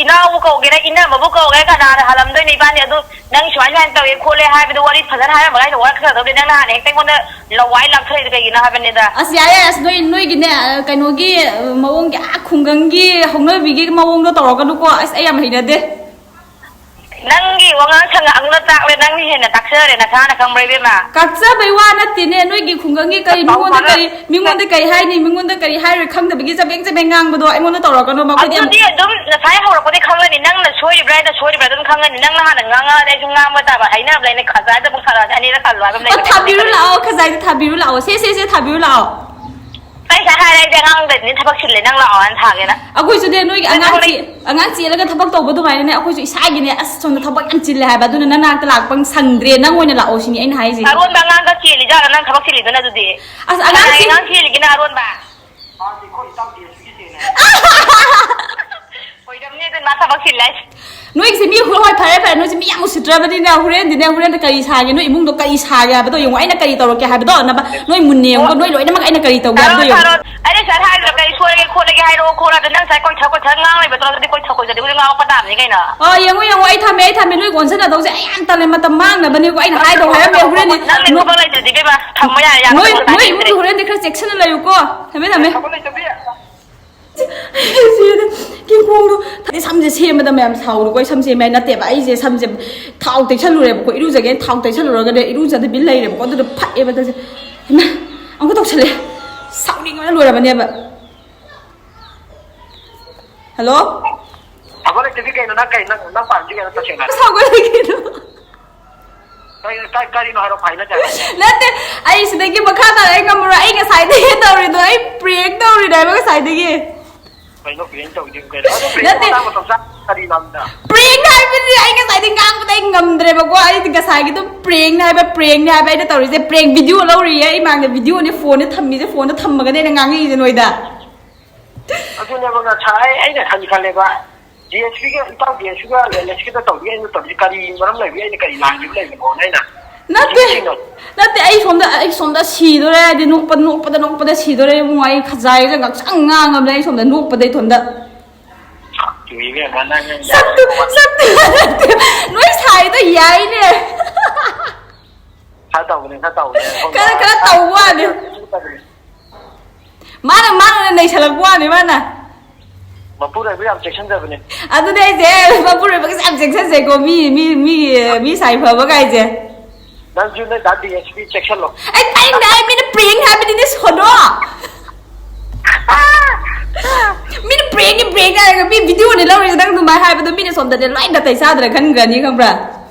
ꯏꯅꯥꯎꯕꯨ ꯀꯧꯒꯦꯔꯥ ꯏꯅꯝꯃꯕꯨ ꯀꯧꯒꯦꯔꯥ ꯀꯅꯥꯅ ꯍꯜꯂꯝꯗꯣꯏꯅꯣ ꯏꯕꯥꯅꯤ? ꯑꯗꯨ ꯅꯪ ꯁꯨꯃꯥꯏ ꯁꯨꯃꯥꯏꯅ ꯇꯧꯋꯦ ꯈꯣꯠꯂꯦ ꯍꯥꯏꯕꯗꯣ ꯋꯥꯔꯤ ꯐꯖꯅ ꯍꯥꯏꯔꯝꯃꯒ ꯑꯩꯅ ꯋꯥꯔꯛꯀꯗꯕꯅꯤ꯫ ꯅꯪ ꯅꯍꯥꯟ ꯍꯦꯛꯇ ꯑꯩꯉꯣꯟꯗ ꯂꯋꯥꯏ ꯂꯥꯛꯊꯔꯛꯏꯗꯣ ꯀꯩꯒꯤꯅꯣ ꯍꯥꯏꯕꯅꯤꯗ꯫ ꯑꯁ ꯌꯥꯔꯦ, ꯑꯁ ꯅꯣꯏ, ꯅꯣꯏꯒꯤꯅꯦ, ꯑ, ꯀꯩꯅꯣꯒꯤ, ꯑ, ꯃꯑꯣꯡꯒꯤ, ꯑꯥ, ꯈꯨꯡꯒꯪꯒꯤ ꯍꯧꯅꯕꯤꯒꯤ ꯃꯑꯣꯡꯗꯣ ꯇꯧꯔꯛꯀꯅꯨꯀꯣ꯫ ꯑꯁ ꯑꯩ ꯌꯥꯝ ꯍꯩꯅꯗꯦ꯫ ꯅꯪꯒꯤ ꯋꯥꯉꯥꯡ ꯁꯉꯥꯡꯗꯨꯅ ꯇꯥꯛꯂꯦ, ꯅꯪꯅ ꯍꯦꯟꯅ ꯇꯥꯛꯆꯔꯦ ꯅꯁꯥꯅ ꯈꯪꯕ꯭ꯔꯥ ꯏꯕꯦꯝꯃ? ꯀꯥꯛꯆꯕꯩ ꯋꯥ ꯅꯠꯇꯦꯅꯦ, ꯅꯣꯏꯒꯤ ꯈꯨꯡꯒꯪꯒꯤ ꯀꯔꯤ, ꯃꯤꯉꯣꯟꯗ ꯀꯔꯤ, ꯃꯤꯉꯣꯟꯗ ꯀꯔꯤ ꯍꯥꯏꯅꯤ, ꯃꯤꯉꯣꯟꯗ ꯀꯔꯤ ꯍꯥꯏꯔꯣꯏ ꯈꯪꯗꯕꯒꯤ ꯆꯕꯦꯡ ꯆꯕꯦꯡ ꯉꯥꯡꯕꯗꯣ ꯑꯩꯉꯣꯟꯗ ꯇꯧꯔꯛꯀꯅꯣ, ꯃꯈꯣꯏꯗꯤ ꯌꯥꯝ ꯑꯗꯨꯗꯤ ꯑꯗꯨꯝ ꯉꯁꯥꯏ ꯍꯧꯔꯛꯄꯗꯩ ꯈꯪꯉꯅꯤ, ꯅꯪꯅ ꯁꯣꯏꯔꯤꯕ꯭ꯔꯥ ꯍꯥꯏꯅ ꯁꯣꯏꯔꯤꯕ꯭ꯔꯥ ꯑꯗꯨꯝ ꯈꯪꯉꯅꯤ꯫ ꯅꯪꯅ ꯍꯥꯟꯅ ꯉꯥꯡꯉꯛꯑꯗꯤ ꯑꯩꯁꯨ ꯉꯥꯡꯕ ꯇꯥꯕ꯫ ꯍꯥꯏꯅꯕ ꯂꯩꯅ ꯈꯖꯥꯏꯗ ꯑꯃꯨꯛ ꯁꯥꯔꯛꯑꯗꯤ ꯑꯅꯤꯔꯛ ꯍꯜꯂꯣ ꯍꯥꯏꯕ ꯑꯃ ꯑꯣ, ꯂꯩꯕꯅꯦ꯫ ꯊꯥꯕꯤꯔꯨ ꯂꯥꯛꯑꯣ, ꯈꯖꯥꯏꯗ ꯊꯥꯕꯤꯔꯨ ꯂꯥꯛꯑꯣ꯫ ꯁꯦ, ꯁꯦ, ꯁꯦ, ꯊꯥꯕꯤꯔꯨ ꯂꯥꯛꯑꯣ꯫ ꯑꯩ ꯉꯁꯥꯏ ꯍꯥꯏꯔꯦ ꯑꯩꯗꯤ ꯑꯉꯥꯡꯗꯗꯤ ꯊꯕꯛ ꯆꯤꯜꯂꯦ, ꯅꯪ ꯂꯥꯛꯑꯣ ꯍꯥꯏꯅ ꯊꯥꯒꯦꯅ꯫ ꯑꯩꯈꯣꯏꯁꯨꯅꯦ, ꯅꯣꯏꯒꯤ ꯅꯪ ꯑꯉꯥꯡ ꯊꯕꯛ ꯆꯦ-, ꯑꯉꯥꯡ ꯆꯦꯜꯂꯒ ꯊꯕꯛ ꯇꯧꯕ ꯑꯗꯨꯃꯥꯏꯅꯅꯦ, ꯑꯩꯈꯣꯏꯁꯨ ꯏꯁꯥꯒꯤꯅꯦ, ꯑꯁ, ꯁꯣꯝꯗ ꯊꯕꯛ ꯌꯥꯝ ꯆꯤꯜꯂꯦ ꯍꯥꯏꯕ, ꯑꯗꯨꯅ ꯅꯪ ꯅꯥꯛꯇ ꯂꯥꯛꯄ ꯁꯪꯗ꯭ꯔꯦ, ꯅꯪ ꯑꯣꯏꯅ ꯂꯥꯛꯑꯣ ꯁꯤꯅꯤ ꯑꯩꯅ ꯍꯥꯏꯁꯦ꯫ ꯑꯔꯣꯟꯕ ꯑꯉꯥꯡꯒ ꯆꯦꯜꯂꯤꯖꯥꯠꯂ ꯅꯪ ꯊꯕꯛ ꯆꯤꯜꯂꯤꯗꯨꯅ ꯑꯗꯨꯗꯤ? ꯑꯁ, ꯀꯅꯥꯒꯤ ꯑꯉꯥꯡꯁꯤ ꯑꯉꯥꯡ ꯆꯦꯜꯂꯤꯒꯦ ꯅꯪ ꯑꯔꯣꯟꯕ? ꯑꯣꯏꯔꯝꯅꯤ ꯑꯗꯨ ꯃꯥ ꯊꯕꯛ ꯆꯤꯜꯂꯦ ꯍꯥꯏꯁꯦ꯫ ꯅꯣꯏꯒꯤꯁꯦ ꯃꯤ, ꯍꯣꯏ, ꯍꯣꯏ, ꯐꯔꯦ, ꯐꯔꯦ, ꯅꯣꯏꯁꯦ ꯃꯤ ꯌꯥꯝ ꯎꯁꯤꯠꯇ꯭ꯔꯕꯅꯤꯅ ꯍꯣꯔꯦꯟꯗꯤꯅꯦ, ꯍꯣꯔꯦꯟꯗꯤ ꯀꯔꯤ ꯁꯥꯒꯦ, ꯅꯣꯏ ꯏꯃꯨꯡꯗꯣ ꯀꯔꯤ ꯁꯥꯒꯦ ꯍꯥꯏꯕꯗꯣ ꯌꯦꯡꯉꯣ, ꯑꯩꯅ ꯀꯔꯤ ꯇꯧꯔꯛꯀꯦ ꯍꯥꯏꯕꯗꯣ, ꯅꯕ-, ꯅꯣꯏ ꯃꯨꯟꯅ ꯌꯦꯡꯉꯣ, ꯅꯣꯏ ꯂꯣꯏꯅꯃꯛ ꯑꯩꯅ ꯀꯔꯤ ꯇꯧꯒꯦ ꯍꯥꯏꯕꯗꯣ ꯌꯦꯡꯉꯣ꯫ ꯑꯩꯅ ꯉꯁꯥꯏ ꯍꯥꯏꯗ꯭ꯔꯣ ꯀꯔꯤ ꯁꯣꯏꯔꯒꯦ ꯈꯣꯠꯂꯒꯦ ꯍꯥꯏꯔꯛꯑꯣ ꯈꯣꯠꯂꯣ, ꯑꯗꯣ ꯅꯪ ꯉꯁꯥꯏ ꯀꯣꯏꯊ ꯀꯣꯏꯊ ꯉꯥꯡ ꯂꯩꯕ ꯇꯧꯔꯒꯗꯤ ꯀꯣꯏꯊ ꯀꯣꯏꯊꯗꯤ ꯍꯧꯖꯤꯛ ꯉꯥꯡꯉꯛꯄ ꯇꯥꯕꯅꯤ ꯀꯩꯅꯣ꯫ ꯑꯣ, ꯌꯦꯡꯉꯣ, ꯌꯦꯡꯉꯣ, ꯑꯩ ꯊꯝꯃꯦ, ꯑꯩ ꯊꯝꯃꯦ, ꯅꯣꯏ ꯑꯣꯟꯁꯤꯟꯅꯗꯧꯁꯦ ꯑꯩ ꯌꯥꯝ ꯇꯜꯂꯦ, ꯃꯇꯝ ꯃꯥꯡꯅꯕꯅꯦꯀꯣ, ꯑꯩꯅ ꯍꯥꯏꯗꯧ ꯍꯥꯏꯔꯝꯃꯦ, ꯍꯣꯔꯦꯟꯗꯤ ꯅꯪ ꯅꯣ-, ꯊꯕꯛ ꯂꯩꯇ꯭ꯔꯗꯤ ꯏꯕꯦꯝꯃ ꯊꯝꯃꯣ ꯌꯥꯔꯦ, ꯌꯥꯝ ꯅꯣꯏ, ꯇꯧ ꯅꯣꯏ ꯇꯥꯅꯤꯡꯗ꯭ꯔꯦ꯫ ꯏꯃꯨꯡꯗꯣ ꯍꯣꯔꯦꯟꯗꯤ ꯈꯔ ꯆꯦꯛꯁꯤꯟꯅ ꯂꯩꯌꯨꯀꯣ, ꯊꯝꯃꯦ, ꯊꯝꯃꯦ꯫ ꯊꯕꯛ ꯂꯩꯇꯕꯤ꯫ ꯁꯤꯗ ꯀꯤꯡꯈꯣꯡꯗꯣ, ꯍꯥꯏꯗꯤ ꯁꯝꯁꯦ ꯁꯦꯝꯕꯗ ꯃꯌꯥꯝ ꯁꯥꯎꯔꯨꯀꯣ, ꯑꯩ ꯁꯝ ꯁꯦꯝꯃꯦ ꯍꯥꯏ ꯅꯠꯇꯦꯕ, ꯑꯩꯁꯦ ꯁꯝꯁꯦ ꯊꯥꯎ ꯇꯩꯁꯜꯂꯨꯔꯦꯕꯀꯣ, ꯏꯔꯨꯖꯒꯦꯅ ꯊꯥꯎ ꯇꯩꯁꯜꯂꯨꯔꯒꯅꯦ, ꯏꯔꯨꯖꯗꯕꯤ ꯂꯩꯔꯦꯕꯀꯣ, ꯑꯗꯨꯗ ꯐꯛꯑꯦꯕ ꯑꯗꯨꯁꯦ꯫ ꯍꯩꯃꯥ, ꯑꯃꯨꯛꯀ ꯇꯧꯁꯜꯂꯦ, ꯁꯥꯎꯅꯤꯡꯕꯅ ꯂꯣꯏꯔꯕꯅꯦꯕ꯫ ꯍꯜꯂꯣ? ꯊꯕꯛ ꯂꯩꯇꯕꯤ ꯀꯩꯅꯣ? ꯅꯪ ꯀꯩ, ꯅꯪ, ꯅꯪ ꯄꯥꯝꯃꯤꯁꯤ ꯀꯩꯅꯣ ꯇꯁꯦꯡꯅ? ꯁꯥꯎꯒꯠꯂꯦ ꯀꯩꯅꯣ? ꯀꯔꯤ-, ꯀ-, ꯀꯔꯤꯅꯣ ꯍꯥꯏꯔꯣ, ꯐꯥꯏꯅ ꯇꯥꯏ꯫ ꯅꯠꯇꯦ, ꯑꯩ ꯁꯤꯗꯒꯤ ꯃꯈꯥ ꯇꯥꯔꯛꯑꯦ ꯉꯝꯃꯔꯣꯏ꯫ ꯑꯩ ꯉꯁꯥꯏꯗꯒꯤ ꯇꯧꯔꯤꯗꯣ, ꯑꯩ prank ꯇꯧꯔꯤꯅꯦ ꯍꯥꯏꯕ ꯉꯁꯥꯏꯗꯒꯤ꯫ ꯀꯩꯅꯣ prank ꯇꯧꯔꯤꯗꯨꯕꯨ ꯀꯩꯅꯣ? ꯑꯗꯨ prank ꯅꯠꯇꯦ꯫ ꯃꯇꯥꯡ ꯃꯇꯝ ꯆꯥ-, ꯀꯔꯤ ꯂꯝꯗ? Prank ꯍꯥꯏꯕꯅꯤ, ꯑꯩ ꯉꯁꯥꯏꯗꯤ ꯉꯥꯡꯕꯗ ꯑꯩ ꯉꯝꯗ꯭ꯔꯦꯕꯀꯣ꯫ ꯑꯩꯗꯤ ꯉꯁꯥꯏꯒꯤ ꯑꯗꯨꯝ prankꯅꯦ ꯍꯥꯏꯕ, prankꯅꯦ ꯍꯥꯏꯕ ꯑꯩꯅ ꯇꯧꯔꯤꯁꯦ꯫ Prank video ꯂꯧꯔꯤꯌꯦ ꯑꯩ ꯃꯥꯡꯗ, videoꯅꯦ, phoneꯅꯦ ꯊꯝꯃꯤꯁꯦ, phoneꯗ ꯊꯝꯃꯒꯅꯦ ꯑꯩꯅ ꯉꯥꯡꯉꯛꯏꯁꯦ ꯅꯣꯏꯗ꯫ ꯑꯗꯨꯅꯦꯕ ꯉꯁꯥꯏ ꯑꯩꯅ ꯈꯟꯗꯤ ꯈꯜꯂꯦꯕ, ꯗꯤ ꯑꯦꯁ ꯄꯤꯒ, ꯏꯇꯥꯎ ꯗꯤ ꯑꯦꯁ ꯄꯤꯒ ꯑꯦꯂꯦꯛꯁꯀꯤꯗ ꯇꯧꯔꯤ, ꯑꯩꯅ ꯇꯧꯔꯤ ꯀꯔꯤ ꯃꯔꯝ ꯂꯩꯕꯒꯦ, ꯑꯩꯅ ꯀꯔꯤ ꯂꯥꯟꯈꯤꯕ ꯂꯩꯕꯅꯣꯅ ꯑꯩꯅ ꯅꯠꯇꯦ, ꯅꯤꯡꯁꯤꯡꯉꯦ꯫ ꯅꯠꯇꯦ, ꯑꯩ ꯁꯣꯝꯗ, ꯑꯩ ꯁꯣꯝꯗ ꯁꯤꯗꯣꯔꯦ ꯍꯥꯏꯗꯤ, ꯅꯣꯛꯄ, ꯅꯣꯛꯄꯗ, ꯅꯣꯛꯄꯗ ꯁꯤꯗꯣꯔꯦ ꯏꯕꯨꯡꯉꯣ꯫ ꯑꯩ ꯈꯖꯥꯏꯁꯦ ꯉꯥꯛꯁꯪ ꯉꯥꯡꯉꯕꯅꯦ ꯑꯩ ꯁꯣꯝꯗ ꯅꯣꯛꯄꯗ ꯏꯊꯣꯟꯗ꯫ ꯁꯛꯇꯨ ꯏꯕꯦꯝꯃ, ꯅꯪ ꯁꯛꯇꯨ, ꯁꯛꯇꯨ, ꯅꯠꯇꯦ, ꯅꯣꯏ ꯁꯥꯏꯗꯣ ꯌꯥꯏꯅꯦ꯫ ꯈꯔ ꯇꯧꯕꯅꯦ, ꯈꯔ ꯇꯧꯕꯅꯦ꯫ ꯈꯔ, ꯈꯔ ꯇꯧꯕ ꯋꯥꯅꯤ꯫ ꯃꯥꯅ, ꯃꯥꯅ ꯑꯣꯏꯅ ꯅꯩꯁꯜꯂꯛꯄ ꯋꯥꯅꯤ ꯃꯥꯅ꯫ ꯃꯄꯨꯔꯣꯏꯕ ꯌꯥꯝ ꯆꯦꯛꯁꯤꯟꯖꯕꯅꯦ꯫ ꯑꯗꯨꯅꯦ ꯑꯩꯁꯦ, ꯃꯄꯨꯔꯣꯏꯕꯒꯁꯦ ꯌꯥꯝ ꯆꯦꯛꯁꯤꯟꯖꯩꯀꯣ, ꯃꯤ, ꯃꯤ, ꯃꯤ, ꯃꯤ ꯁꯥꯏ ꯐꯕ ꯀꯥꯏꯁꯦ꯫ ꯅꯪꯁꯨ ꯅꯣꯏ ꯗꯥ ꯗꯤ ꯑꯦꯁ ꯄꯤ ꯆꯦꯛꯁꯤꯜꯂꯣ꯫ ꯑꯩ ꯇꯥꯅꯤꯡꯗꯦ, ꯑꯩ ꯃꯤꯅ prank ꯍꯥꯏꯕꯅꯤꯅꯦ ꯁꯣꯅꯣ꯫ ꯃꯤꯅ prankꯅꯤ, prank ꯍꯥꯏꯔꯒ ꯃꯤ videoꯅꯤ ꯂꯧꯔꯤꯁꯦ, ꯅꯪ ꯑꯗꯨꯃꯥꯏꯅ ꯍꯥꯏꯕꯗꯣ ꯃꯤꯅ ꯁꯣꯝꯗꯅꯦ ꯂꯣꯏ ꯅꯥꯇꯩ ꯆꯥꯗ꯭ꯔꯦ ꯈꯟꯈ꯭ꯔꯅꯤ, ꯈꯪꯕ꯭ꯔꯥ?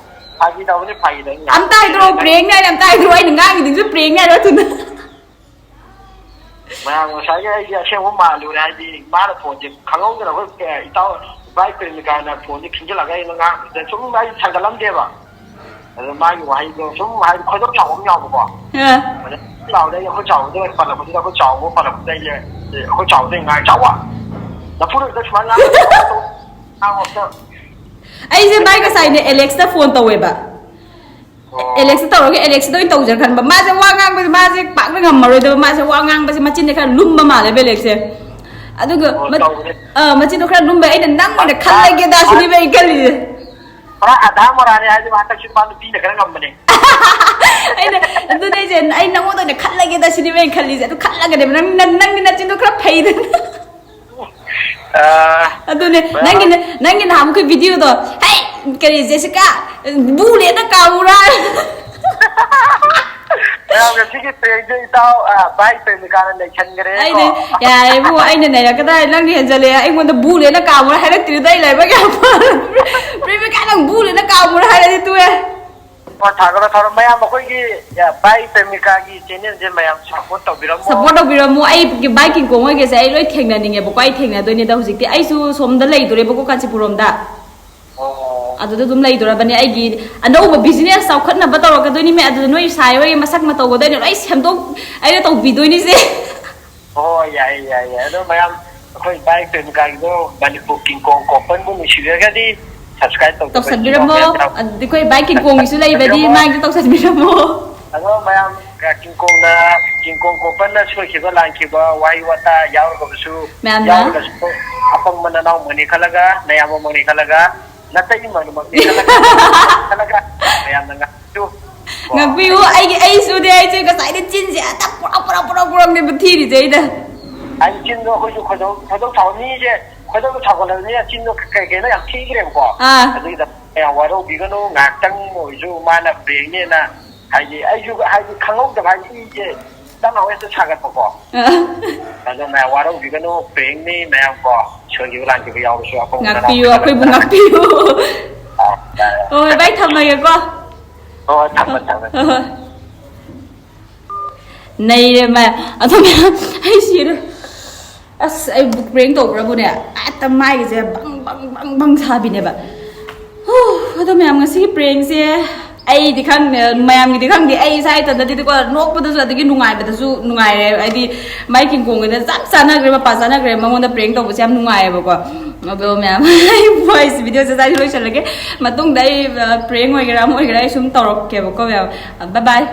ꯐꯥꯒꯤ ꯇꯧꯕꯅꯤ, ꯐꯥꯒꯤ ꯇꯧꯕꯅꯤ꯫ ꯑꯝꯇ ꯍꯥꯏꯗ꯭ꯔꯣ, prankꯅꯤ ꯍꯥꯏꯅ ꯑꯝꯇ ꯍꯥꯏꯗ꯭ꯔꯣ, ꯑꯩꯅ ꯉꯥꯡꯉꯤꯗꯨꯁꯨ prankꯅꯤ ꯍꯥꯏꯔꯣ ꯑꯗꯨꯅ꯫ ꯃꯌꯥꯝ ꯉꯁꯥꯏꯒꯤ ꯑꯩꯁꯦ ꯑꯁꯦꯡꯕ ꯃꯥꯜꯂꯨꯔꯦ, ꯍꯥꯏꯗꯤ ꯃꯥꯅ phoneꯁꯦ ꯈꯪꯍꯧꯗꯅ ꯑꯩꯈꯣꯏ, ꯑ, ꯏꯇꯥꯎ ꯏꯕꯥꯏ ꯄ꯭ꯔꯦꯃꯤꯀꯥꯅ phoneꯁꯦ ꯈꯤꯡꯖꯤꯜꯂꯒ ꯑꯩꯅ ꯉꯥꯡꯕꯁꯤꯗ ꯁꯨꯝ ꯑꯩ ꯊꯥꯡꯒꯠꯂꯝꯗꯦꯕ꯫ ꯑꯗ ꯃꯥꯒꯤ ꯋꯥꯍꯩꯗꯣ ꯁꯨꯝ ꯍꯥꯏꯗꯤ ꯈꯣꯏꯗꯧ ꯁꯥꯎꯕ ꯑꯃ ꯌꯥꯎꯕꯀꯣ꯫ ꯑ꯫ ꯑꯗ ꯂꯥꯎꯗ ꯑꯩ ꯑꯩꯈꯣꯏ ꯆꯥꯎꯕꯗ ꯄꯜꯂꯛꯄꯗꯨꯗ ꯑꯩꯈꯣꯏ ꯆꯥꯎꯕ ꯄꯜꯂꯛꯄꯗ ꯑꯩꯁꯦ, ꯑꯦ, ꯑꯩꯈꯣꯏ ꯆꯥꯎꯕꯗ ꯑꯩ ꯉꯥꯡ ꯆꯥꯎꯕ ꯅꯐꯨꯗ ꯁꯨꯃꯥꯏꯅ ꯉꯥꯡꯕ ꯉꯥꯡꯉꯣ ꯑꯝꯇ꯫ ꯑꯩꯁꯦ ꯃꯥꯏ ꯉꯁꯥꯏꯅꯦ ꯑꯦꯂꯦꯛꯁꯇ phone ꯇꯧꯋꯦꯕ꯫ ꯑꯣ꯫ ꯑꯦꯂꯦꯛꯁꯇ ꯇꯧꯔꯒ ꯑꯦꯂꯦꯛꯁꯇ ꯑꯣꯏꯅ ꯇꯧꯖꯦ ꯈꯟꯕ꯫ ꯃꯥꯁꯦ ꯋꯥ ꯉꯥꯡꯕꯁꯦ ꯃꯥꯁꯦ ꯄꯥꯛꯅ ꯉꯝꯃꯔꯣꯏꯗꯕ꯫ ꯃꯥꯁꯦ ꯋꯥ ꯉꯥꯡꯕꯁꯦ ꯃꯆꯤꯟꯁꯦ ꯈꯔ ꯂꯨꯝꯕ ꯃꯥꯜꯂꯦꯕ ꯑꯦꯂꯦꯛꯁꯁꯦ꯫ ꯑꯗꯨꯒ ꯑꯣ, ꯃ-, ꯇꯧꯕꯅꯦ꯫ ꯑ, ꯃꯆꯤꯟꯗꯣ ꯈꯔ ꯂꯨꯝꯕ꯫ ꯑꯩꯅ ꯅꯪ ꯑꯣꯏꯅ ꯈꯜꯂꯒꯦꯗ ꯁꯤꯅꯦꯕ ꯑꯩ ꯈꯜꯂꯤꯁꯦ꯫ ꯄꯨꯔꯥ ꯑꯥꯙꯥ ꯃꯣꯔꯥꯅꯦ ꯍꯥꯏꯗꯤ ꯃꯥ ꯍꯟꯗꯛꯁꯤ ꯃꯥ ꯅꯨꯄꯤꯅ ꯈꯔ ꯉꯝꯕꯅꯦ꯫ ꯑꯩꯅ, ꯑꯗꯨꯅꯦ ꯑꯩꯁꯦ, ꯑꯩ ꯅꯪꯉꯣꯟꯗ ꯑꯣꯏꯅ ꯈꯜꯂꯒꯦꯗ ꯁꯤꯅꯦꯕ ꯑꯩꯅ ꯈꯜꯂꯤꯁꯦ꯫ ꯑꯗꯨ ꯈꯜꯂꯒꯅꯦꯕ ꯅꯪ, ꯅꯪ, ꯅꯪꯒꯤ ꯅꯆꯤꯟꯗꯣ ꯈꯔ ꯐꯩꯗꯅ꯫ ꯑ, ꯑꯗꯨꯅꯦ, ꯕꯦꯔꯥ꯫ ꯅꯪꯒꯤ ꯅ-, ꯅꯪꯒꯤ ꯅꯍꯥꯟꯃꯨꯛꯀꯤ videoꯗꯣ, "ꯍꯩ, ꯀꯔꯤ ꯖꯦꯁꯤꯀꯥ, ꯕꯨ ꯂꯦꯟꯅ ꯀꯥꯎꯔꯥ?" ꯃꯌꯥꯝ ꯉꯁꯤꯒꯤ prankꯁꯦ ꯏꯇꯥꯎ, ꯑ, ꯚꯥꯏ ꯄ꯭ꯔꯦꯃꯤꯀꯥꯅ ꯅꯩꯁꯟꯈ꯭ꯔꯦ ꯀꯣ꯫ ꯑꯩꯅ, ꯌꯥꯔꯦ ꯏꯕꯨꯡꯉꯣ, ꯑꯩꯅ ꯅꯩꯔꯛꯀꯗꯥꯏ, ꯅꯪꯅ ꯍꯦꯟꯖꯜꯂꯦ꯫ ꯑꯩꯉꯣꯟꯗ ꯕꯨ ꯂꯦꯟꯅ ꯀꯥꯎꯔꯥ ꯍꯥꯏꯔꯛꯇ꯭ꯔꯤꯗꯣ ꯑꯩ ꯂꯥꯏꯕꯛ ꯌꯥꯝ ꯐꯔꯦ꯫ ꯄ꯭ꯔꯦꯃꯤꯀꯥ, ꯅꯪ ꯕꯨ ꯂꯦꯟꯅ ꯀꯥꯎꯔꯥ ꯍꯥꯏꯔꯗꯤ ꯇꯣꯛꯑꯦ꯫ ꯑꯣ, ꯊꯥꯒꯠꯂꯣ, ꯊꯥꯒꯠꯂꯣ꯫ ꯃꯌꯥꯝ ꯑꯩꯈꯣꯏꯒꯤ, ꯑ, ꯚꯥꯏ ꯄ꯭ꯔꯦꯃꯤꯀꯥꯒꯤ channelꯁꯦ ꯃꯌꯥꯝ support ꯇꯧꯕꯤꯔꯝꯃꯣ꯫ Support ꯇꯧꯕꯤꯔꯝꯃꯣ꯫ ꯑꯩ ꯚꯥꯏ ꯀꯤꯡꯀꯣꯡ ꯍꯣꯏꯒꯁꯦ ꯑꯩ ꯂꯣꯏ ꯊꯦꯡꯅꯅꯤꯡꯉꯦꯕꯀꯣ꯫ ꯑꯩ ꯊꯦꯡꯅꯗꯣꯏꯅꯦꯗ ꯍꯧꯖꯤꯛꯇꯤ꯫ ꯑꯩꯁꯨ ꯁꯣꯝꯗ ꯂꯩꯗꯣꯔꯦꯕꯀꯣ, ꯀꯥꯟꯆꯤꯄꯨꯔ ꯔꯣꯝꯗ꯫ ꯑꯣ꯫ ꯑꯗꯨꯗ ꯑꯗꯨꯝ ꯂꯩꯗꯣꯔꯕꯅꯦ꯫ ꯑꯩꯒꯤ ꯑꯅꯧꯕ ꯕꯤꯖꯤꯅꯦꯁ ꯆꯥꯎꯈꯠꯅꯕ ꯇꯧꯔꯛꯀꯗꯣꯏꯅꯤ ꯃꯦ꯫ ꯑꯗꯨꯗ ꯅꯣꯏ ꯁꯥꯏ ꯍꯣꯏꯒꯤ ꯃꯁꯛ ꯃꯇꯧꯒꯗꯣ ꯑꯩꯅ ꯂꯣꯏ ꯁꯦꯝꯗꯣꯛ, ꯑꯩꯅ ꯇꯧꯕꯤꯗꯣꯏꯅꯤꯁꯦ꯫ ꯍꯣꯏ, ꯌꯥꯏꯌꯦ, ꯌꯥꯏꯌꯦ꯫ ꯑꯗꯣ ꯃꯌꯥꯝ, ꯑꯩꯈꯣꯏ ꯚꯥꯏ ꯄ꯭ꯔꯦꯃꯤꯀꯥꯒꯤꯗꯣ ꯃꯅꯤꯄꯨꯔ ꯀꯤꯡꯀꯣꯡ ꯀꯣꯄꯟꯕꯨ ꯅꯨꯡꯁꯤꯕꯤꯔꯒꯗꯤ subscribe ꯇꯧꯗꯕ ꯇꯧꯁꯟꯕꯤꯔꯝꯃꯣ꯫ ꯏꯆꯤꯟ ꯏꯅꯥꯎ ꯃꯌꯥꯝ ꯑꯗꯨꯗꯤ ꯑꯩꯈꯣꯏ ꯚꯥꯏ ꯀꯤꯡꯀꯣꯡꯒꯤꯁꯨ ꯂꯩꯕꯅꯤ, ꯇꯧꯁꯟꯕꯤꯔꯝꯃꯣ꯫ ꯃꯥꯒꯤꯁꯨ ꯇꯧꯁꯟꯕꯤꯔꯝꯃꯣ꯫ ꯑꯗꯣ ꯃꯌꯥꯝ, ꯀꯤꯡꯀꯣꯡꯅ, ꯀꯤꯡꯀꯣꯡ ꯀꯣꯄꯟꯅ ꯁꯣꯏꯈꯤꯕ ꯂꯥꯟꯈꯤꯕ ꯋꯥꯍꯩ ꯋꯥꯇꯥ ꯌꯥꯎꯔꯒꯁꯨ, ꯃꯌꯥꯝꯅ ꯌꯥꯎꯔꯒꯁꯨ ꯑꯄꯪꯕ ꯅꯅꯥꯎꯃꯛꯅꯤ ꯈꯜꯂꯒ, ꯅꯌꯥꯝꯕꯃꯛꯅꯤ ꯈꯜꯂꯒ, ꯅꯇꯩꯃꯛꯅꯤ ꯈꯜꯂꯒ, ꯈꯜꯂꯒ ꯃꯌꯥꯝꯅ ꯉꯥꯛꯄꯤꯌꯨ꯫ ꯀꯣ꯫ ꯉꯥꯛꯄꯤꯌꯨ꯫ ꯑꯩꯒꯤ, ꯑꯩꯁꯨꯅꯦ, ꯑꯩꯁꯦ ꯉꯁꯥꯏꯗ ꯆꯤꯟꯁꯦ ꯍꯦꯛꯇ ꯄꯨꯔꯛ, ꯄꯨꯔꯛ, ꯄꯨꯔꯛ, ꯄꯨꯔꯛꯅꯦꯕ ꯊꯤꯔꯤꯁꯦ ꯑꯩꯅ꯫ ꯍꯥꯏꯗꯤ ꯆꯤꯟꯗꯣ ꯑꯩꯈꯣꯏꯁꯨ ꯈꯣꯏꯗꯧ, ꯈꯣꯏꯗꯧ ꯁꯥꯎꯕ ꯃꯤꯁꯦ, ꯈꯣꯏꯗꯧꯗꯣ ꯁꯥꯎꯒꯠꯂꯕꯅꯤꯅ ꯆꯤꯟꯗꯣ ꯀꯩ ꯀꯩꯅꯣ ꯌꯥꯝ ꯊꯤꯈ꯭ꯔꯦꯕꯀꯣ꯫ ꯑꯥ꯫ ꯑꯗꯨꯒꯤꯗꯃꯛ ꯃꯌꯥꯝ ꯋꯥꯔꯧꯕꯤꯒꯅꯨ, ꯉꯥꯏꯍꯥꯛꯇꯪ ꯑꯣꯏꯔꯁꯨ ꯃꯥꯅ ꯄ꯭ꯔꯦꯡꯅꯦꯅ, ꯍꯥꯏꯗꯤ ꯑꯩꯁꯨ, ꯍꯥꯏꯗꯤ ꯈꯪꯍꯧꯗꯕ, ꯍꯥꯏꯗꯤ ꯏꯁꯦ ꯇꯞꯅ ꯍꯦꯛꯇ ꯁꯥꯒꯠꯄꯀꯣ꯫ ꯑꯥ꯫ ꯑꯗꯣ ꯃꯌꯥꯝ ꯋꯥꯔꯧꯕꯤꯒꯅꯨ, ꯄ꯭ꯔꯦꯡꯅꯤ ꯃꯌꯥꯝ ꯀꯣ, ꯁꯣꯏꯈꯤꯕ ꯂꯥꯟꯈꯤꯕ ꯌꯥꯎꯔꯁꯨ ꯑꯄꯪꯕ ꯉꯥꯛꯄꯤꯌꯨ, ꯅꯅꯥꯎ ꯑꯩꯈꯣꯏꯕꯨ ꯉꯥꯛꯄꯤꯌꯨ꯫ ꯑꯥ, ꯌꯥꯔꯦ꯫ ꯍꯣꯏ, ꯍꯣꯏ, ꯚꯥꯏ, ꯊꯝꯃꯒꯦꯀꯣ꯫ ꯍꯣꯏ, ꯍꯣꯏ, ꯊꯝꯃꯦ, ꯊꯝꯃꯦ꯫ ꯍꯣꯏ, ꯍꯣꯏ꯫ ꯅꯩꯔꯦ ꯃꯥ꯫ ꯑꯗꯣ ꯃꯌꯥꯝ, ꯑꯩ ꯁꯤꯔꯦ꯫ ꯑꯁ, ꯑꯩꯕꯨ ꯄ꯭ꯔꯦꯡ ꯇꯧꯕ꯭ꯔꯕꯨꯅꯦ, ꯍꯦꯛꯇ ꯃꯥꯏꯒꯁꯦ ꯕꯪ ꯕꯪ ꯕꯪ ꯕꯪ ꯁꯥꯕꯤꯅꯦꯕ꯫ ꯍꯨ, ꯑꯗꯣ ꯃꯌꯥꯝ, ꯉꯁꯤꯒꯤ ꯄ꯭ꯔꯦꯡꯁꯦ ꯑꯩꯗꯤ ꯈꯪꯗꯦ, ꯃꯌꯥꯝꯒꯤꯗꯤ ꯈꯪꯗꯦ, ꯑꯩ ꯏꯁꯥ ꯏꯊꯟꯗꯗꯤꯀꯣ, ꯅꯣꯛꯄꯗꯁꯨ ꯑꯗꯒꯤ ꯅꯨꯡꯉꯥꯏꯕꯗꯁꯨ ꯅꯨꯡꯉꯥꯏꯔꯦ꯫ ꯍꯥꯏꯗꯤ ꯃꯥꯏ ꯀꯤꯡꯀꯣꯡꯒꯤꯗ ꯆꯞ ꯆꯥꯟꯅꯈ꯭ꯔꯦ, ꯃꯄꯥ ꯆꯥꯟꯅꯈ꯭ꯔꯦ, ꯃꯉꯣꯟꯗ ꯄ꯭ꯔꯦꯡ ꯇꯧꯕꯁꯦ ꯌꯥꯝ ꯅꯨꯡꯉꯥꯏꯌꯦꯕꯀꯣ꯫ ꯑꯗꯣ ꯃꯌꯥꯝ, ꯑꯩ ꯚꯣꯏꯁ ꯚꯤꯗꯤꯑꯣꯁꯦ ꯁ꯭ꯋꯥꯏꯗ ꯂꯣꯏꯁꯤꯜꯂꯒꯦ꯫ ꯃꯇꯨꯡꯗ ꯑꯩ, ꯑ, ꯄ꯭ꯔꯦꯡ ꯑꯣꯏꯒꯦꯔꯥ ꯑꯃ ꯑꯣꯏꯒꯦꯔꯥ ꯑꯩ ꯁꯨꯝ ꯇꯧꯔꯛꯀꯦꯕꯀꯣ ꯃꯌꯥꯝ꯫ ꯕꯥꯏ ꯕꯥꯏ꯫